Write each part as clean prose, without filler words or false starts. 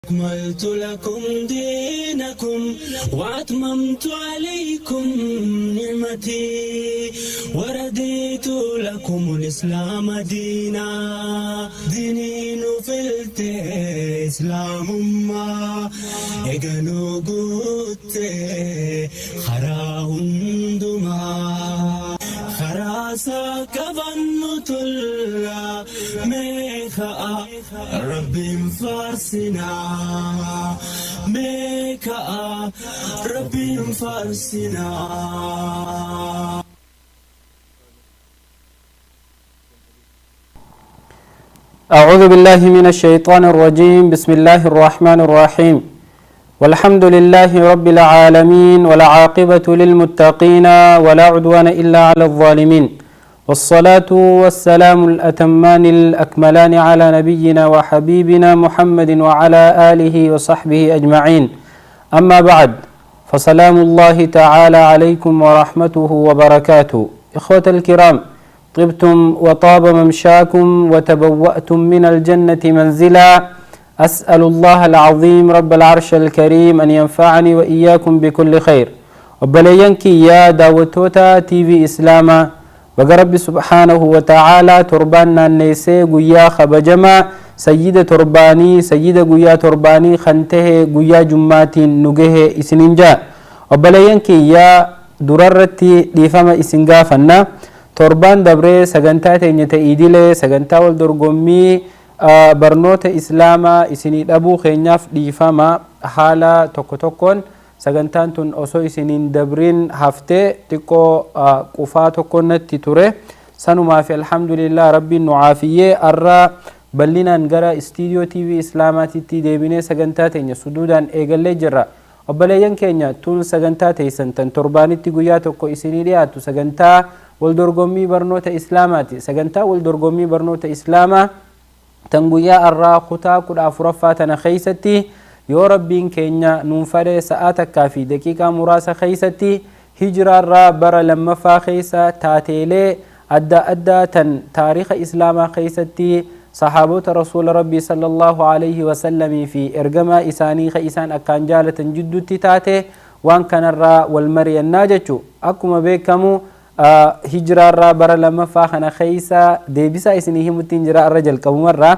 أكملت لكم دينكم وأتممت عليكم نعمتي ورديت لكم الإسلام دينا. ديني فلت إسلام ما إجنو قلت خراهندما خراسا كظن تلا ميخا ربي فارسنا ميكا ربي فارسنا. أعوذ بالله من الشيطان الرجيم. بسم الله الرحمن الرحيم. والحمد لله رب العالمين، والعاقبة للمتقين، ولا عدوان إلا على الظالمين، والصلاة والسلام الأتمان الأكملان على نبينا وحبيبنا محمد وعلى آله وصحبه أجمعين. أما بعد، فسلام الله تعالى عليكم ورحمته وبركاته. إخوة الكرام، طبتم وطاب ممشاكم وتبوأتم من الجنة منزلا. أسأل الله العظيم رب العرش الكريم أن ينفعني وإياكم بكل خير. وبلينكي يا داوتوتا تي في إسلاما وقرب سبحانه وتعالى تربانا النيسي قيا خبجما سيدة ترباني سيدة قيا ترباني خنته قيا جمات نجه إسننجا. وبلينكي يا دررتي لفما إسنغافنا تربان دبري سغنتا تينيتا إيديلي سغنتا والدرقمي barnoota islaamaa isinii dhabuu keenyaaf dhiifama. Haala tokko tokkoon sagantaan tun osoo isiniin dabriin haftee xiqqoo qufaa tokko natti ture. Sanumaa fi alhamdulillah rabbiin nu caafiyyee arra bal'inaan gara istiidiyoo TV islaamaatitti deebinee sagantaa teenya suduudaan eegallee jirra. Obboleeyyan keenya, tun sagantaa teessan tan torbaanitti guyyaa tokko isinii dhiyaatu sagantaa waldorgommii barnoota islaamaati. Sagantaa waldorgommii barnoota islaamaa tan guyyaa arraa kutaa 14ffaa tana keeysatti yoo rabbiin keenya nuun fadhe sa'aa takkaa fi daqiiqaa muraasa keeysatti hijiraarraa bara lammaffaa keeysa taateelee adda addaa tan taariika islaamaa keeysatti sahaabota rasuula rabbii sallallahu alayhi wasallamii fi ergamaa isaanii ka isaan akkaan jaalatan jidduutti taate waan kanarraa wal mari'annaa jechu. Akkuma beekamu hijiraarraa bara lammaffaa kana keeysa deebisaa isinii himuttiin jira. Arra jalqabumarraa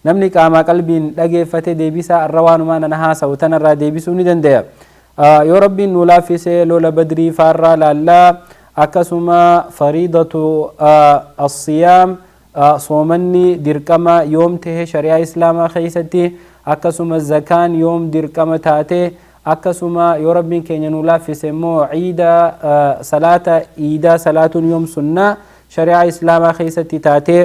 namni qaamaa qalbiin dhageeffate deebisaa arra waanumaa nana haasa'u tanarraa deebisuu ni danda'a. Yoo rabbiin nu laaffisee lola badrii faarraa laallaa, akkasuma fariidatu assiyaam, soomanni dirqama yoom tahe shari'aa islaamaa keeysatti, akkasuma zakaan yoom dirqama taate, akkasuma yoo rabbiin keenya nu laaffise immoo ciida salaata iidaa salaatuun yoom sunnaa shari'aa islaamaa keeysatti taate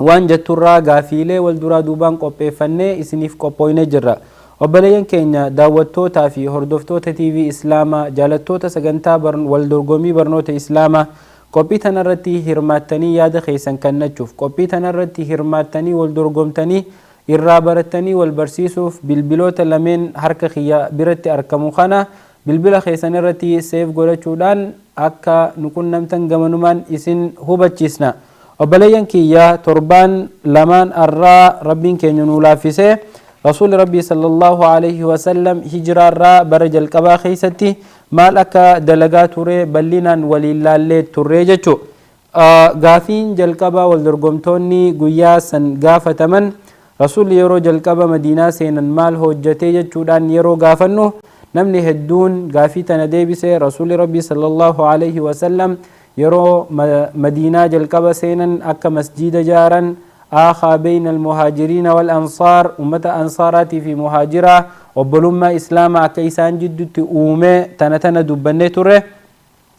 waan jetturraa gaafiilee wal duraa duubaan qopheeffannee isiniif qophooyne jirra. Obboleeyyan keenya, daawwattootaa fi hordoftoota TV islaamaa, jaalattoota sagantaa wal dorgommii barnoota islaamaa, qophii tanarratti hirmaattanii yaada keessan kennachuuf, qophii tanarratti hirmaattanii wal dorgomtanii irraa barattanii wal barsiisuuf, bilbiloota lameen harka kiyya biratti argamu kana bilbila keessan irratti save godhachuudhaan akka nu qunnamtan gamanumaan isin hubachiisna. Obboleeyyan kiyya, torbaan lamaan arraa rabbiin keenya nu laaffisee rasuulli rabbii sallallahu alayhi wasallam hijiraarraa bara jalqabaa keeysatti maal akka dalagaa ture bal'inaan waliin laallee turree jechu. Gaafiin jalqabaa wal dorgomtoonni guyyaa san gaafataman, rasuulli yeroo jalqaba madiinaa seenan maal hojjatee jechuudhaan yeroo gaafannu, namni hedduun gaafii tana deebise. Rasuulli rabbii sallallahu alayhi wasallam yeroo madiinaa jalqaba seenan akka masjiida jaaran, آخى بين المهاجرين والأنصار، أمة أنصاراتي في مهاجرة وبلما إسلام akka isaan jiddutti uume tana tana dubbannee turre.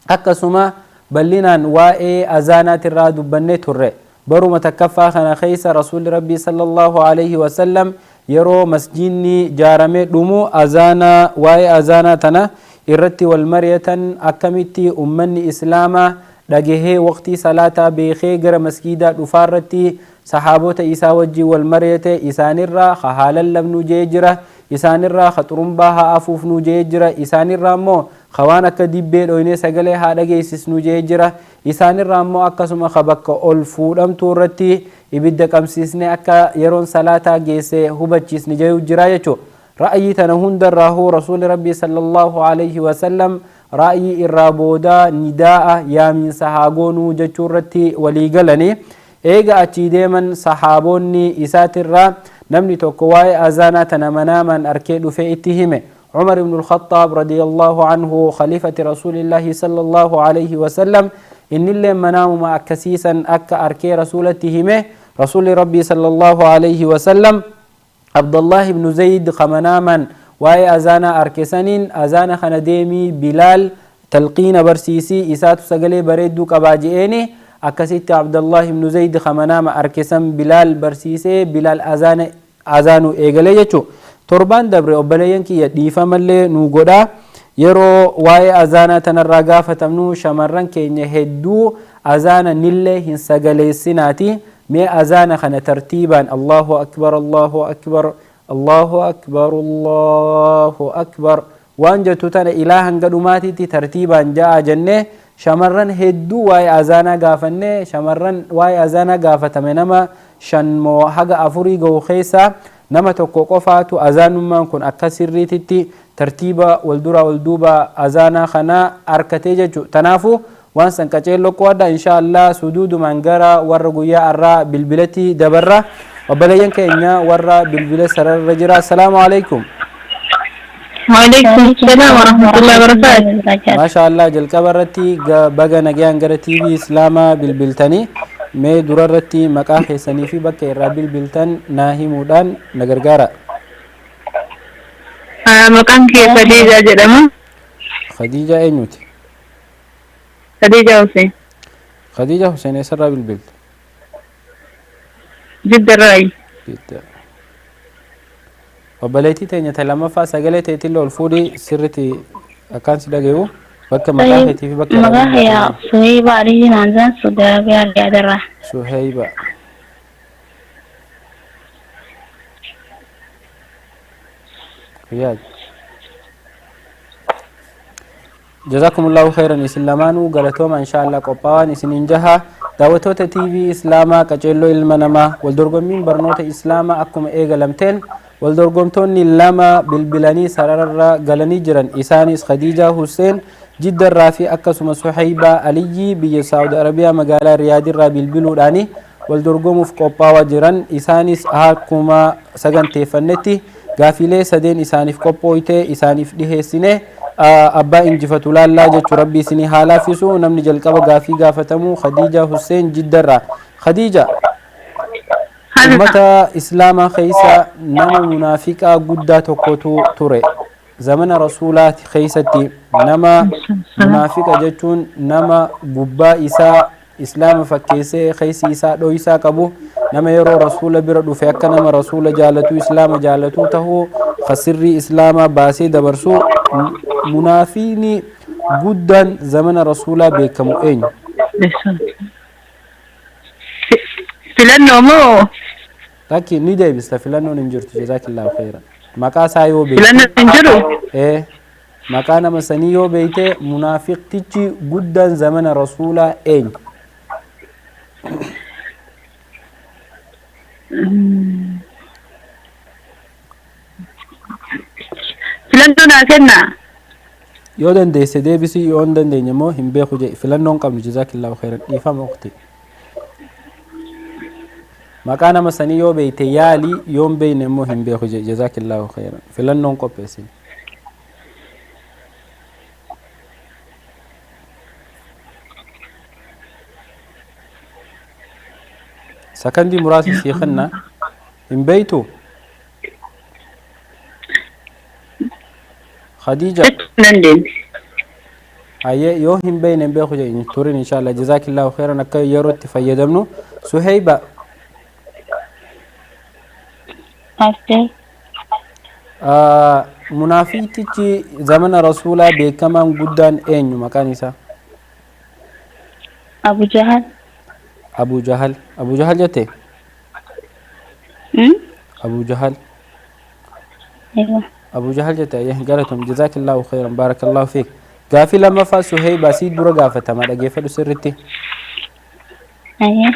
Akkasuma bal'inaan waa'ee azaanaatirraa dubbannee turre. Baruma takkaffaa kana keessa rasuulli rabbii sallallahu alayhi wasallam yeroo masjidni jaaramee dhumu azaanaa, waa'ee azaanaa tana irratti wal mari'atan, akkamitti ummanni islaamaa dhagahee waqtii salaataa beekee gara masgiidaa dhufaarratti sahaabota isaa wajjin wal mari'ate. Isaanirraa ka haa lallabnu jee jira, isaanirraa ka xurumbaa haa afuufnu jee jira, isaanirraa immoo ka waan akka dibbee dhoynee sagalee haa dhageessisnu jee jira, isaanirraa immoo akkasuma ka bakka ol fuudhamtuu irratti Ibidda qabsiisne akka yeroon salaataa geesse hubachiisne jechuu jira jechuudha. Ra'ayii tana hundarraahuu Rasuulli Rabbii sallallahu alayhi wasallam ra'ayii irraa boodaa nidaa'a yaamiinsa haa goonuu jechuu irratti walii galanii. Eega achii deeman sahaabonni isaatirraa namni tokko waa'ee azaanaa tana manaamaan arkee dhufee itti hime. Cumar ibnu Alkhaxaab radiyallahu anhu, khaliifati Rasuulillaahi sallallahu alayhi wasallam, innillee manaamuma akkasiisan akka arkee Rasuulatti hime. Rasuulli Rabbii sallallahu alayhi wasallam Abdallahi ibnu Zayd kamanaamaan waa'ee azaanaa arke saniin, azaana kana deemii Bilaal talqiina barsiisii, isaatu sagalee bareedduu qabaa je'eeni. Akkasitti Abdallahi ibnu Zayd kamanaama arke san Bilaal barsiisee, Bilaal azaana azaanuu eegalee jechuu. Torbaan dabre, obboleeyyan kiyya, dhiifamallee nuu godhaa, yeroo waa'ee azaanaa tanarraa gaafatamnu shamarran keenya hedduu azaana nillee hin sagaleessinaati. Mee azaana kana tartiibaan Allahu akbar, Allahu akbar, Allahu akbar, Allahu akbar waan jettu tana ilaa hanga dhumaatitti tartiibaan ja'a jennee shamarran hedduu waa'ee azaanaa gaafanne. Shamarran waa'ee azaanaa gaafatame nama 5 moo haga 4 gahu keessaa nama tokko qofaatu azaanummaan kun akka sirriititti tartiiba wal duraa wal duuba azaanaa kana arkatee jechu. Tanaafu waan san qaceelloo qo'adha. Insha Allah suduudumaan gara warra guyyaa arraa bilbilatti dabarra. Obboleeyyan keenya warra bilbila sararra jira, assalaamu alaikum. Waalaikum salam warahmatullahi wabarakatuh. Maasha Allah, jalqaba irratti baga nagayaan gara TV Islaamaa bilbiltanii. Mee dura irratti maqaa keessanii fi bakka irraa bilbiltan naa himuudhaan na gargaara. Maqaan kee Khadija jedhama. Khadiija eenyuti? Khadija Hussein. Khadiija Hussein, eessarraa bilbilte? Jiddarraayi. Jidda. Obboleettii teenya ta lammaffaa, sagalee teetillee ol fuudhii sirriitti akkaan si dhagayu, bakka maqaa keetii fi bakka irraa Maqaa bilbiltan. kiyya Suheyba Aliyyi Naanzaan, Saudi Arabiyaa, Riyaadarraa. Suheyba. Riyaad. Jazakumullahu khairan, isin lamaanuu galatooma. Insha Allah qophaa'aan isiniin jaha. Daawwattoota TV Islaamaa qaceelloo ilma namaa, waldorgommiin barnoota Islaamaa akkuma eegalamteen waldorgomtoonni lama bilbilanii sarararra galanii jiran. Isaanis Khadiijaa Hussein Jiddarraa fi akkasuma Suhaybaa Aliyyii biyya Saawud Arabiyaa magaalaa Riyaadirraa bilbiluudhaani waldorgomuuf qophaawaa jiran. Isaanis akkuma saganteeffannetti gaafiilee sadeen isaaniif qophooyte isaaniif dhiheessine, abbaa injifatu laallaa jechu. Rabbi isinii haa laaffisu. Namni jalqaba gaafii gaafatamu Khadiija Hussein Jiddarraa. Khadiija, ummata Islaamaa keessa nama munaafiqaa guddaa tokkotu ture zamana Rasuulaati keessatti. Nama munaafiqa jechuun nama gubbaa isaa Islaama fakkeessee keessi isaa dhoysaa qabu, nama yeroo Rasuula bira dhufe akka nama Rasuula jaalatu, Islaama jaalatu tahuu kasirrii Islaamaa baasee dabarsu. Munaafiqni guddaan zamana Rasuulaa beekamu eenyu? Filannoo moo? Lakki, ni deebista, filannoon hin jirtu. Jazaakillaahu khairan. Maqaa isaa yoo beekte. Filannoon hin jiru? Ee, maqaa nama sanii yoo beekte, munaafiqtichi guddaan zamana Rasuulaa eenyu? Filannoo naa kennaa. Yoo dandeesse deebisii, yoo hin dandeenye immoo hin beeku jedhi, filannoo hin qabnu. Jazaakillaahu khairan. Dhiifama ukhti. Maqaa nama sanii yoo beekte yaali, yoo hin beekne immoo hin beeku jedhi. Jazaakillaahu khairan. Filannoo hin qopheessine. Sakandii muraasa sii kenna. Hin beektu? Khadiija. Jechuu hin dandeenye. Hayyee, yoo hin beekne hin beeku jedhi, hin turin inshallah. Jazaakillaahu khairan, akka yeroo itti fayyadamnu. Suheyba. Aftee. Munaafiqtichi zamana Rasuulaa beekamaan guddaan eenyu maqaan isaa? Abu Jahal. Abu Jahal. Abu Jahal jette? Hmm? Abu Jahal. Ewa. Abu Jahal jette. Ayyee, galatom. Jazaakillaahu khairan, baarakallahu fiik. Gaafii lammaffaa, Suheyba, sii dura gaafatama, dhageeffadhu sirritti. Ayyee.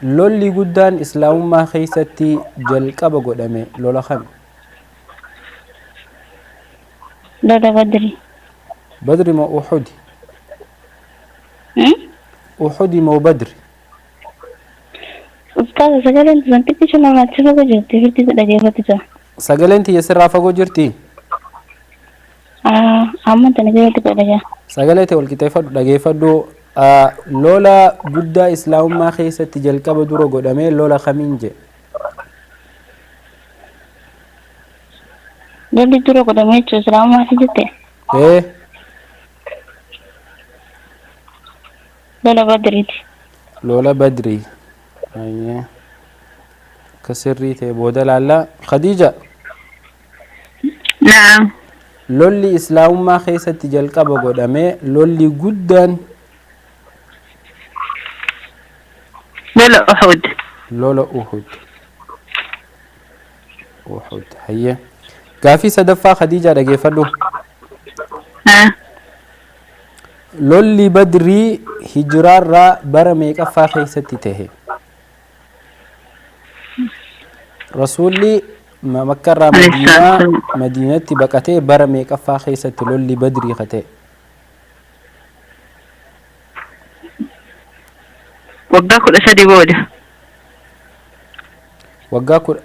Lolli guddaan islaamummaa keessatti jalqaba godhame lola kami? Lola Badri. Badri moo Uhudi? Uhudi moo Badri? Ustaaza, sagaleen tusan xiqqishu namaatti fagoo jirti, firti dhageeffatu jira. Sagaleen tiyya sirraa fagoo jirti? Amma tana keessatti godha. Sagalee ta'e wal qixxeeffadhu, dhageeffadhu. Lola guddaa islaamummaa keessatti jalqaba dura godhame lola kamiin jedhe? Lolli dura godhame jechuun islaamummaa jette? Ee. Lola Badriiti. Lola Badrii. Ayyee. Akka sirrii ta'e booda laallaa. Khadiija. Naam. Lolli islaamummaa keessatti jalqaba godhame, lolli guddaan? Lola Uhud. Lola Uhud. Uhud. Hayyee. Gaafii sadaffaa, Khadiija, dhageeffadhu. Haa. Lolli Badrii hijiraarraa bara meeqaffaa keessatti tahe? Rasuulli Makkarraa Madiinaa Madiinatti baqatee bara meeqaffaa keessatti lolli Badrii ka ta'e? Waggaa 13 booda. Waggaa kudha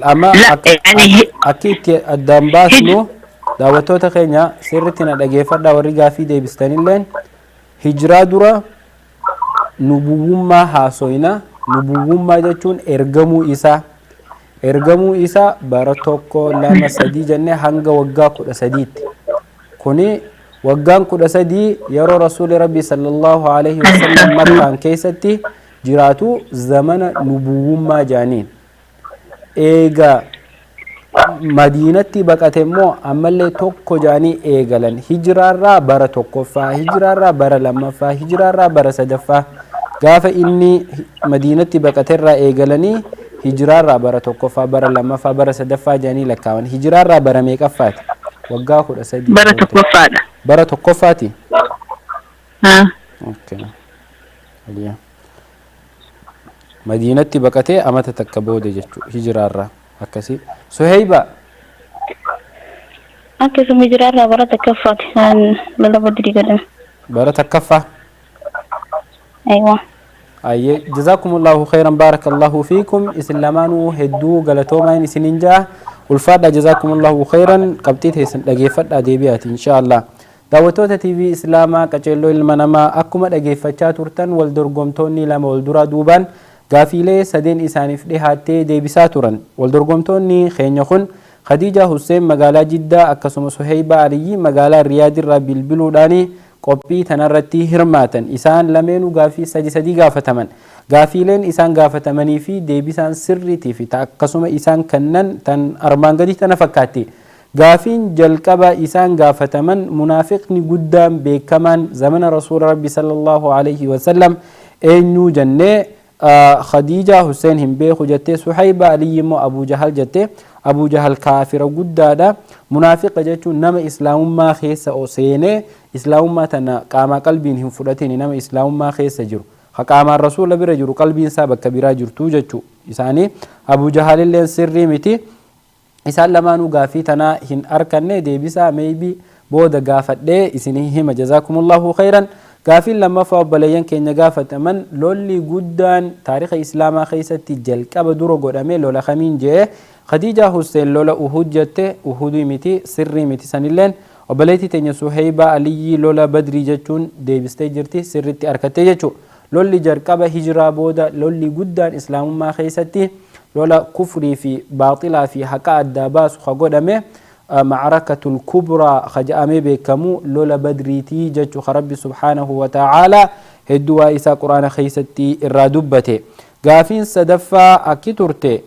amma La, yani akki itti addaan baasnu, daawwattoota keenya sirriitti na dhageeffadhaa, warri gaafii deebistanilleen, hijiraa dura nubuwwummaa haasoyna. Nubuwwummaa jechuun ergamuu isaa. Ergamuu isaa bara 1, 2, 3 jennee hanga waggaa 13tti. Kuni waggaan 13 yeroo Rasuulli Rabbi sallallahu alaihi wasallam Makkaan keessatti jiraatu zamana nubuwwummaa jaaniin. Eega Madiinatti baqate immoo ammallee tokko jaanii eegalan. Hijiraarraa bara tokkoffaa, hijiraarraa bara lammaffaa, hijiraarraa bara sadaffaa, gaafa inni Madiinatti baqaterraa eegalanii hijiraarraa bara tokkoffaa, bara lammaffaa, bara sadaffaa jaanii lakkaawan. Hijiraarraa bara meeqaffaati? Waggaa 13. Bara tokkoffaadha. Bara tokkoffaati? Haa. Okay. Aliyaa. Madiinatti baqatee amata takka booda jechuudha hijiraarraa akkasii. Suheyba. Akkasuma hijiraarraa bara tokkoffaati kan lola Badrii godhame. Bara takkaffaa. Aywa. Ayyee, jazakumullahu khairan, barakallahu fiikum. Isin lamaanuu hedduu galatoomaa isinin jaa, ulfaadha. Jazakumullahu khairan. Qabxii teessan dhageeffadhaa deebi'aati insha Allah. Daawwattoota TV Islaamaa Qaceelloo Ilma Namaa, akkuma dhageeffachaa turtan wal dorgomtoonni lama wal duraa duubaan gaafiilee sadeen isaaniif dhihaattee deebisaa turan. Wal dorgomtoonni keenya kun Khadiija Hussein magaalaa Jiddaa, akkasuma Suheybaa Aliyyi magaalaa Riyaadirraa bilbiluudhaani qophii tanarratti hirmaatan. Isaan lameenuu gaafii sadi sadii gaafataman. Gaafiileen isaan gaafatamanii fi deebisaan sirriitii fi akkasuma isaan kannan tan armaan gadii tana fakkaatti. Gaafiin jalqaba isaan gaafataman, munaafiqni guddaan beekamaan zamana Rasuula Rabbi sallallahu alaihi wasallam eenyuu jennee, Khadiija Hussein hin beeku jettee, Suhayba Aliyyi immoo Abu Jahal jette. Abu Jahal kaafira guddaadha. Munaafiqa jechuun nama islaamummaa keessa seenee islaamummaa tana qaamaa qalbiin hin fudhatin, nama islaamummaa keessa jiru. Ka qaamaan Rasuula bira jiru qalbiin isaa bakka biraa jirtu jechuu isaanii. Abu Jahalilleen sirrii miti. Isaan lamaanuu gaafii tanaa hin arkanne. Deebisaa maybe booda gaafadhee isinii hima. Jazakumullahu khairan. Gaafiin lammaffaa obboleeyyan keenya gaafataman, lolli guddaan taarika islaamaa keessatti jalqaba dura godhame lola kamiin jee, Khadiija Hussein lola Uhud jette. Uhudii miti, sirrii miti sanilleen. Obboleettii teenya Suheybaa Aliyyii lola Badrii jechuun deebistee jirti, sirritti arkattee jechuu. Lolli jalqaba hijiraa booda lolli guddaan islaamummaa keessatti lola kufrii fi baaxilaa fi haqa addaa baasu ka godhame, macrakatul kubraa ka jedhamee beekamu, lola Badriitii jechuu, ka Rabbi subhaanahu wa ta'aalaa hedduu waa isaa Quraana keessatti irraa dubbate. Gaafiin sadaffaa akki turte,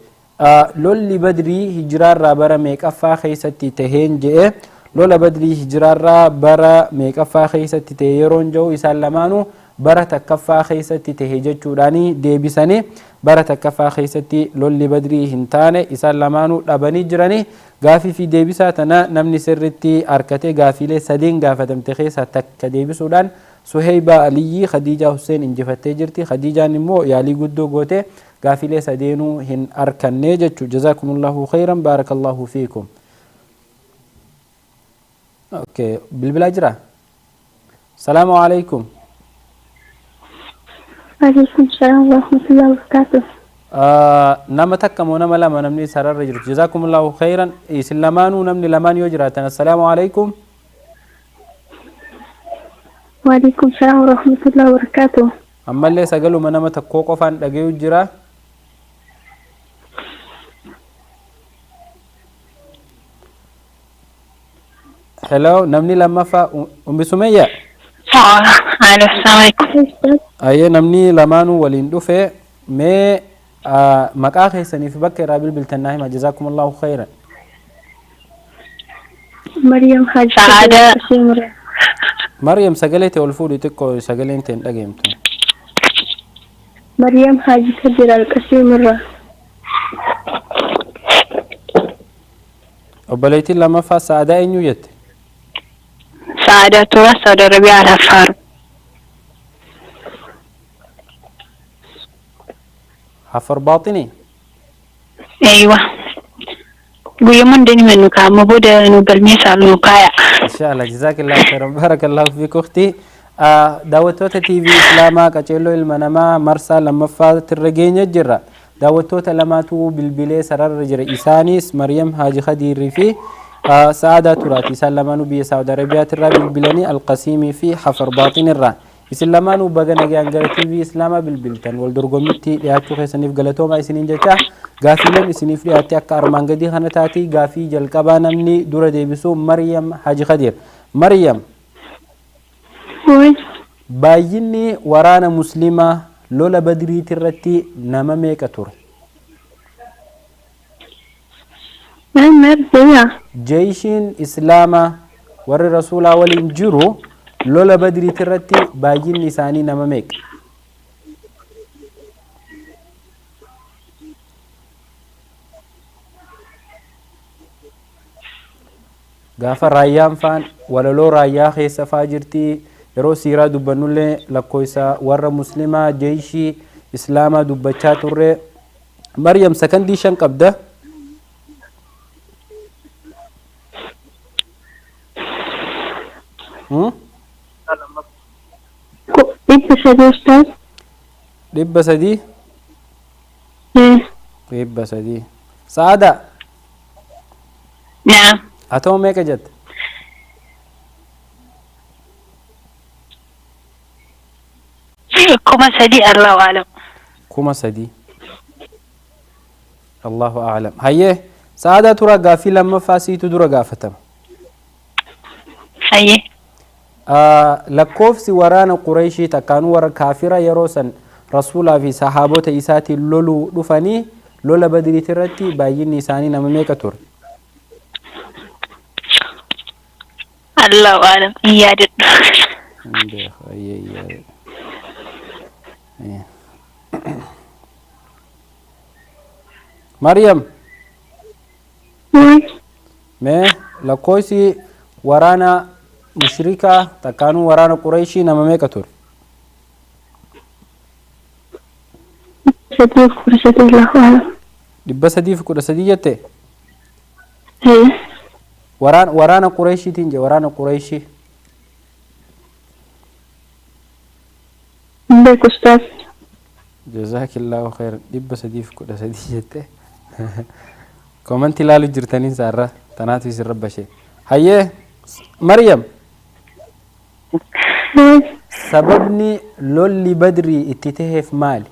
lolli Badrii hijiraarraa bara meeqaffaa keessatti taheen je'e. Lola Badrii hijiraarraa bara meeqaffaa keessatti ta'e yeroon jedhu, isaan lamaanuu bara takkaffaa keessatti tahe jechuudhaani deebisanii. Bara takkaffaa keessatti lolli Badrii hin taane, isaan lamaanuu dhabanii jiranii. Gaafii fi deebisaa tana namni sirritti harkatee gaafiilee sadeen gaafatamte keessaa takka deebisuudhaan Suheybaa Aliyyii Khadiijaa Hussein injifattee jirti. Khadiijaan immoo yaalii guddoo goote, gaafilee sadeenuu hin arkanne jechuu. Jazaakumullahu khayran, baarakallahu fiikum. Okay, bilbilaa jira. Salaamu alaikum. Waalaikum salaam wa rahmatullahi wa barakatuh. Nama takka moo nama lama namni sararra jirtu? Jazaakumullahu khayran. Isin lamaanuu, namni lamaan yoo jiraatan. Assalaamu alaikum. Waalaikum salaam wa rahmatullahi wa barakatuh. Ammallee sagaluma nama tokkoo qofaan dhagayu jira. Hello, namni lammaffaa, Ummi Sumayya. Alo, assalamu alaikum. Ayyee, namni lamaanuu waliin dhufe. Mee maqaa keessaniif bakka irraa bilbiltan naa hima. Jazaakumullahu khayran. Maryam Haji. Sa'aada. Simra. Maryam, sagalee ta'e ol fuudhi xiqqoo, sagaleen ta'e hin dhageemtu. Maryam Haji Kadir Al-Qasim irraa. Obboleettiin lammaffaa Sa'adaa eenyu jette? Sa'aadaa Turaa, Saudi Arabiyaa, Affaar. Hafar Baaxinii. Eeywa. Guyyuma hundeen himannu kaa'amma booda nu galmeessaa nu kaaya. Inshallah, jazakallahu khairan, barakallahu fiik ukhti. Daawwattoota TV Islaamaa, qaceelloo ilma namaa marsaa lammaffaatti irra geenye jirra. Daawwattoota lamaatu bilbilee sararra jira. Isaanis Maryam Haaji Khadiirrii fi Sa'aadaa Turaati. Isaan lamaanuu biyya Saawud Arabiyaatti irraa bilbilanii, Alqasiimii fi Hafar Baaxin irraa. Isin lamaanuu baga nagaan gara TV Islaamaa bilbiltan. Wal dorgommitti dhiyaachuu keessaniif galatoomaa isiniin jecha. Gaafiileen isiniif dhiyaatte akka armaan gadii kana taati. Gaafii jalqabaa namni dura deebisu Maryam Haji Khadiir. Maryam. Oi. Baay'inni waraana muslimaa lola Badriiti irratti nama meeqa ture? Maal deebi'a? Jeeshiin Islaamaa warri rasuulaa waliin jiru lola Badriiti irratti baay'inni isaanii nama meeqa? Gaafa raayyaan faan walaloo raayyaa keessa faa jirti, yeroo siiraa dubbannullee lakkoofsa warra muslimaa jeeshii Islaamaa dubbachaa turre. Maryam, sakandii 5 qabda. Hmm? 300, ustaaz. 300. Eh. 300. Sa'ada. Naam. Atoo meeqa jette? 3000, Allahu a'lam. 3000. Allahu a'lam. Hayyee, Sa'aadaa Turaa, gaaffii lammaffaa siitu dura gaafatama. Hayyee. Lakkoofsi waraana Qureeshii takkaanuu warra kaafira yeroo san rasuulaa fi sahaabota isaatiin loluu dhufanii lola Badriiti irratti baay'inni isaanii nama meeqa ture? Allahu a'lam. Hin yaadadhu. Hin beeku, hayyee, hin yaadadhu. Hayyee. Maryam. Oi. Mee lakkoofsi waraana mushrikaa takkaanuu waraana Qureeshii nama meeqa ture? 313, Allahu a'lam. 313 jette? Eh. Waraana Qureeshiitiin je, waraana Qureeshii. Hin beeku, ustaaz. Jazaakillaahu khairan. 313 jette. Komanti ilaalu jirtaniin saarra tanaatu isin rabbashe. Hayyee, Maryam. Oi. Sababni lolli Badrii itti taheef maali?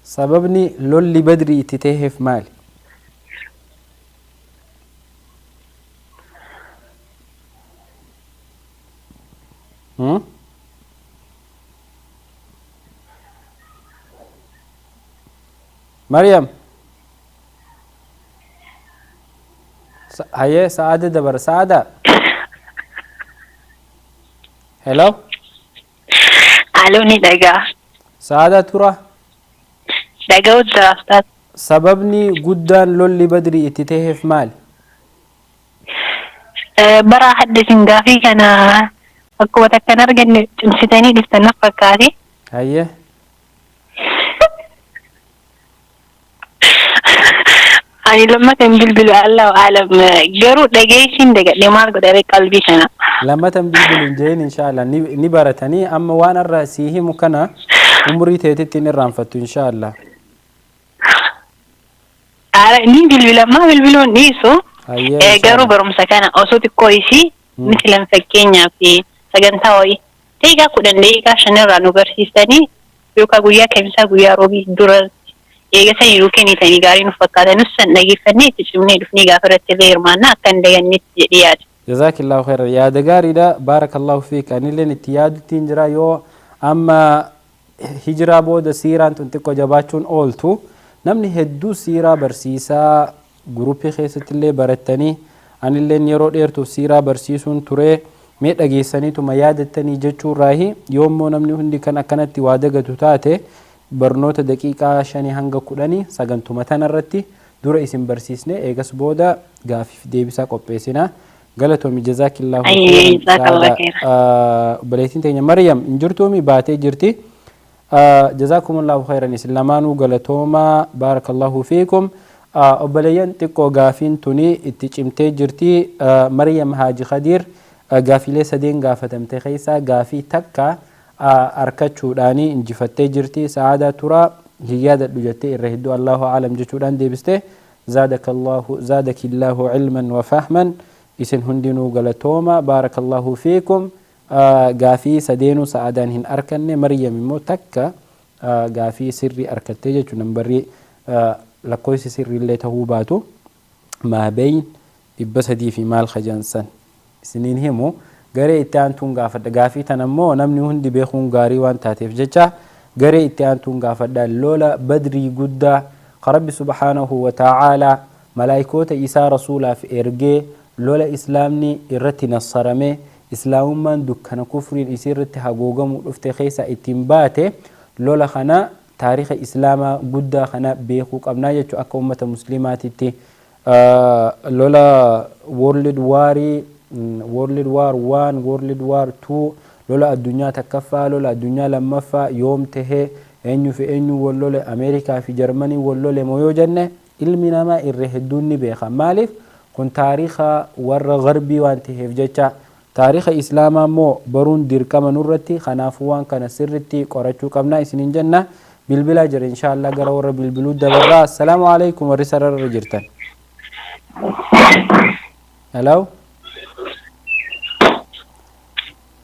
Sababni lolli Badrii itti taheef maali? Hmm? Maryam. Hayyee, Sa'aada dabara. Sa'aada. Hello. Alo, ni dhagaa. Sa'aada Tura. Dhaga'u jira, ustaaz. Sababni guddaan lolli Badrii itti taheef maali? Bara hadda isin gaafii kana akkuma takka hin arganne cimsitanii dhiftan na fakkaate. Hayyee. Ani lammata hin bilbilu, Allahu aalam, garuu dhageessiin dagadhe, maal godhare qalbii kana. Lammata hin bilbilu hin jehin, inshaallah ni baratanii amma waan irraa sii himu kana umurii teetitti hin irraanfattu, inshaallah. Ara ni bilbila, ammaa bilbiluun dhiisu. Hayyee. Garuu Inshaallah. barumsa kana osoo xiqqoo isii misilan fakkeenyaaf sagantaa wayii daqiiqaa 10, daqiiqaa 5 irraa nu barsiistanii yookaan guyyaa Kamisaa, guyyaa Roobii dura eega sanii nuu kennitanii gaarii nu fakkaata. Nus san dhageeffannee itti cimnee dhufnee gaafa irratti illee hirmaannaa akka hin dagannetti jedhee yaada. Jazaakillahu khairan, yaada gaariidha, baarakallahu fiik. Anilleen itti yaaduttiin jira. Yoo amma hijiraa booda siiraan tun xiqqoo jabaachuun ooltu, namni hedduu siiraa barsiisaa guruppii keessatti illee barattanii, anilleen yeroo dheertuuf siiraa barsiisuun ture, mee dhageessaniituma yaadattanii jechuurraahi. Yoommoo namni hundi kan akkanatti waa dagatu taate, barnoota daqiiqaa 5 hanga 10 sagantuma tanarratti dura isin barsiisne, eegas booda gaafiif deebisaa qopheessina. Galatoomi, jazaakillahu Ayyee, khairan. Jazakallah Saada. Khairan. Obboleettiin teenya Maryam hin jirtuumi, baatee jirti. Jazakumullahu khairan, isin lamaanuu galatoomaa, baarakallahu fiikum. Obboleeyyan, xiqqoo gaafiin tuni itti cimtee jirti. Maryam Haaji Khadiir gaafiilee sadeen gaafatamte keessaa gaafii takka arkachuudhaani injifattee jirti. Sa'aadaa Turaa hin yaadadhu jettee, irra hedduu Allahu aalam jechuudhaan deebiste. Zaadakallahu, zaadakillahu ilman wa fahman. Isin hundinuu galatooma, baarakallahu fiikum. Gaafii sadeenuu sa'aadaan hin arkanne. Maryam immoo takka gaafii sirrii arkattee jechuun nambarrii lakkoofsi sirriillee ta'uu baatu maabeyn 300 fi maal kajansan isiniin himu. Garee itti aantuun gaafadha. Gaafii tan ammoo namni hundi beekuun gaarii waan taateef jecha garee itti aantuun gaafadha. Lola Badrii guddaa ka Rabbi subhaanahu wa ta'aalaa malaayikoota isaa rasuulaaf ergee, lola islaamni irratti nassarame, islaamummaan dukkana kufriin isii irratti hagoogamuu dhufte keessa ittiin baate, lola kana, taarika islaamaa guddaa kana beekuu qabnaa jechuu akka ummata muslimaatitti. Lola World Warii, World War One, World War Two, lola addunyaa takkaffaa, lola addunyaa lammaffaa yoom tahee, eenyu fi eenyu wal lole, Ameerikaa fi Jarmanii wal lole moo yoo jenne, ilmi namaa irra hedduun ni beeka. Maaliif? Kun taarika warra garbii waan taheef jecha. Taarika islaamaa immoo baruun dirqama nurratti. Kanaafuu waan kana sirritti qorachuu qabna isiniin jenna. Bilbilaa jira, inshaallah gara warra bilbiluu dabarraa. Assalaamu alaikum, warri sararra jirtan. Hello,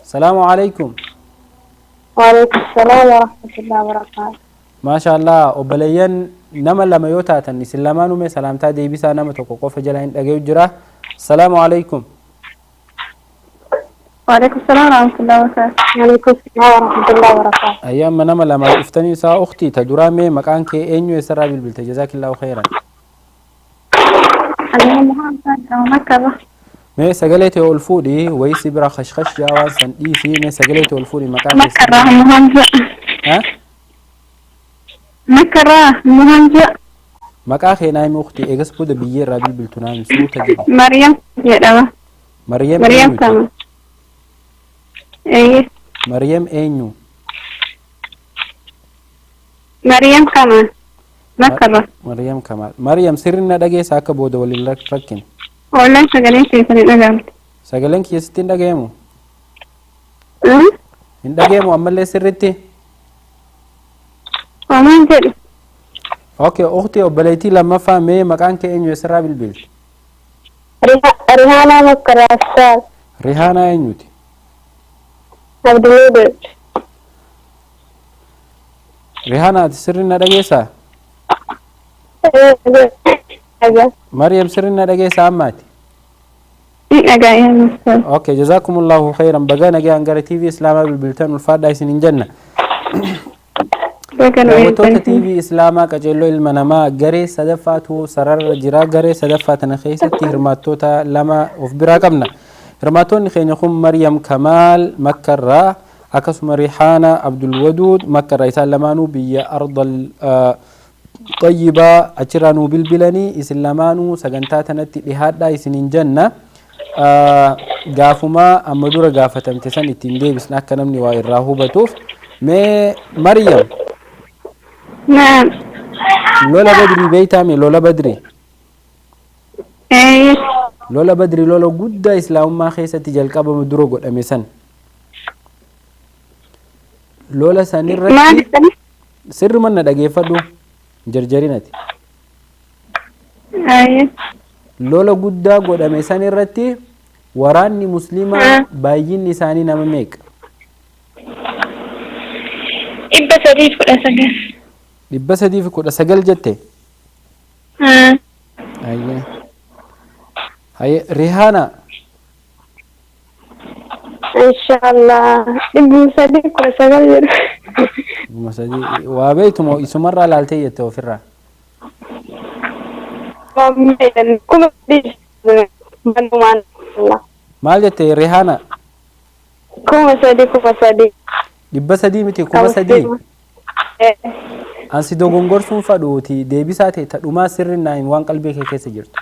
salaamu alaikum. وعليكم السلام ورحمة الله وبركاته. Maasha Allah, obboleeyyan nama lama yoo taatan, isin lamaanuu mee salaamtaa deebisaa, nama tokko qofa jala hin dhagayu jira. Assalaamu alaikum. وعليكم السلام ورحمة الله وبركاته. وعليكم السلام ورحمة الله وبركاته. Ayyaama nama lamaan dhuftanii isaa. Uktii ta duraa, mee maqaan kee eenyu, eessarraa bilbilte? Jazaakillahu khairan. أنا محمد مكة. Mee sagalee ta'e ol fuudhi, wayii si bira khashkhash jaa, waan san dhiisi. Mee sagalee ta'e ol fuudhi, maqaa مكة محمد. Ha? مكة محمد. Maqaa kee naa himi uktii, eegas booda biyyee irraa bilbiltu naa himi, suuta jedhi. مريم jedhama. Maryam. مريم. Eenyuti? Kama إيه. Maryam eenyu? مريم كمان مكة. Maryam Kamaal. Maryam, sirri na dhageessa, akka booda waliin rakkine. والله sagaleen keessan hin dhagahamte. Sagaleen keessatti hin dhagayamu? Hin dhagayamu ammallee sirritti? Homaan jedhu. Okay, uktii, obboleettii lammaffaa, mee maqaan kee eenyu, eessarraa bilbilti? Rihaanaa Makkaraassaa. Rihaanaa eenyuti? Abduluudud. Rihaanaa, ati sirri na dhageessaa? Maryam, sirri na dhageessaa ammaati? Hin dhagayamu. Okay, jazakumullahu khairan. Baga nagaan gara TV Islaamaa bilbiltan, ulfaadhaa isinin jenna. Baga nu Daawwattoota eegdan. TV Islaamaa qajeelloo ilma namaa, garee sadaffaatu sararra jira. Garee sadaffaa tana keessatti hirmaattoota lama of biraa qabna. Hirmaattoonni keenya kun Maryam Kamaal Makkarraa, akkasuma Rihaana Abdulwaduud Makkarraa. Isaan lamaanuu biyya ardal Xayyibaa achirraa nuu bilbilanii isin lamaanuu sagantaa tanatti dhihaadhaa isiniin jenna. Gaafumaa amma dura gaafatamte san ittiin deebisna akka namni waa irraa hubatuuf. Mee Maryam. Naam. Lola Badrii beeytaame? Lola Badrii? Ee. Lola Badrii, lola guddaa islaamummaa keessatti jalqabame dura godhame san. Lola Maal sanirratti jettani? Sirri manna dhageeffadhu, jarjarinati. Ayyee. Lola guddaa godhame san irratti waraanni muslimaa baay'inni isaanii nama meeqa? 319. 319 jette? Ayyee. Hayyee, Rihaana. Inshallah 319 jedhu. 300 waa beektu moo isumarraa laaltee jette ofirraa? 3000 manumaan. Maal jette, Rihaana? 3000, 3000. 300 miti, 3000. Ansi dogongorsuun fadhuuti, deebisaa ta'e ta dhumaa sirri naa himi, waan qalbii kee keessa jirtu.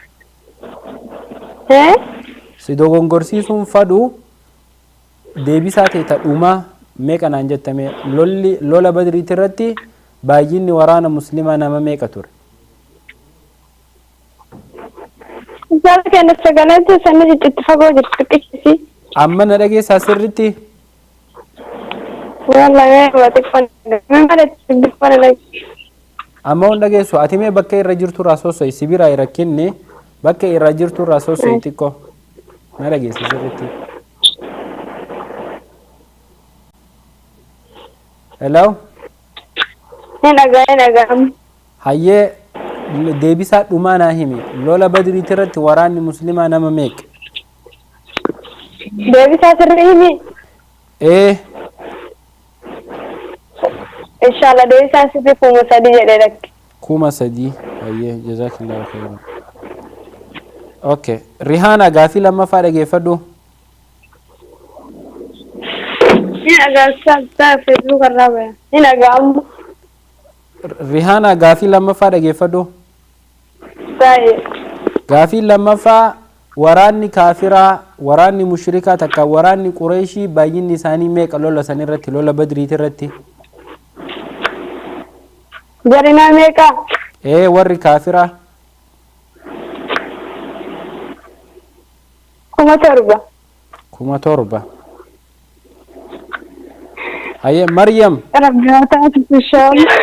Eh? Si dogongorsiisuun fadhu, deebisaa ta'e ta dhumaa meeqa naan jettame? Lolli lola Badriiti irratti baay'inni waraana muslimaa nama meeqa ture? Jala kenna sagalee sanii itti fagoo jirtu xiqqisiisi. Amma na dhageessaa sirritti? Wallahi waa xiqqoon. Mee maal itti xiqqoon dhage. Amma on dhageessu? Ati mee bakka irra jirtu irraa sosso'i, si biraa rakkinni, bakka irra jirtu irraa sosso'i xiqqoo. Na dhageessa sirritti? Hello? Ni dhagaa, ni dhagaa. Hayyee, deebisaa dhumaa naa himi. Lola Badriiti irratti waraanni muslimaa nama meeqa? Deebisaa sirrii himi. Ee. Inshallah deebisaan sirrii 3000 jedhee lakki. 3000. Hayyee, jazaakillahu khairan. Okay, Rihaana, gaafii lammaffaa dhageeffadhu. Ni dhagaa saa Facebook irraa baya. Ni dhagaa amma. Rihaana, gaafii lammaffaa dhageeffadhu. Baay'ee. Gaafiin lammaffaa, waraanni kaafiraa, waraanni mushrikaa takka waraanni Qureeshii baay'inni isaanii meeqa lola san irratti, lola Badriiti irratti? Jarinaa meeqa? Ee, warri kaafiraa. 7000. 7000. Hayyee, Maryam. Rabbi haa taasisu inshallah.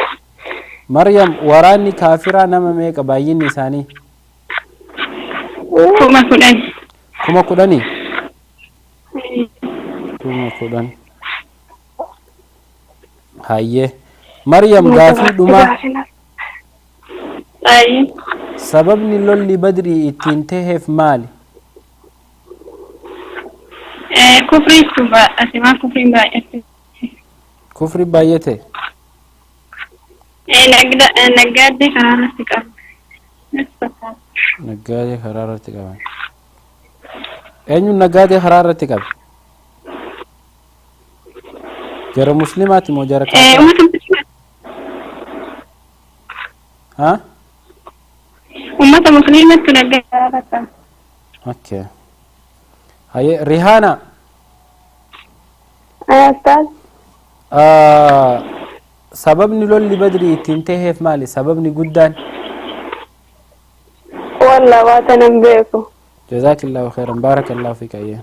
Maryam, waraanni kaafiraa nama meeqa baay'inni isaanii? 10,000. 10,000? 10,000. Hayyee. Maryam, gaafii dhumaa. Baay'ee. Sababni lolli Badrii ittiin taheef maali? Kufriitu baay'ate, waan kufriin baay'ate. Kufri baay'ate? Naggaadee karaa irratti qabu. Natti fakkaata. Naggaadee karaa irratti qaban. Eenyuun naggaadee karaa irratti qabe? Jara muslimaati moo jara kaafiraa? Uummata musliimaa. Ha? Uummata musliimaatti naggaadee karaa irratti qabu. Okay. Hayyee, Rihaana. Ustaaz. Sababni lolli Badrii ittiin taheef maali? Sababni guddaan? Walla waa tanan beeku. Jazaakillahu khairan, baarakallahu fiik. Ayyee.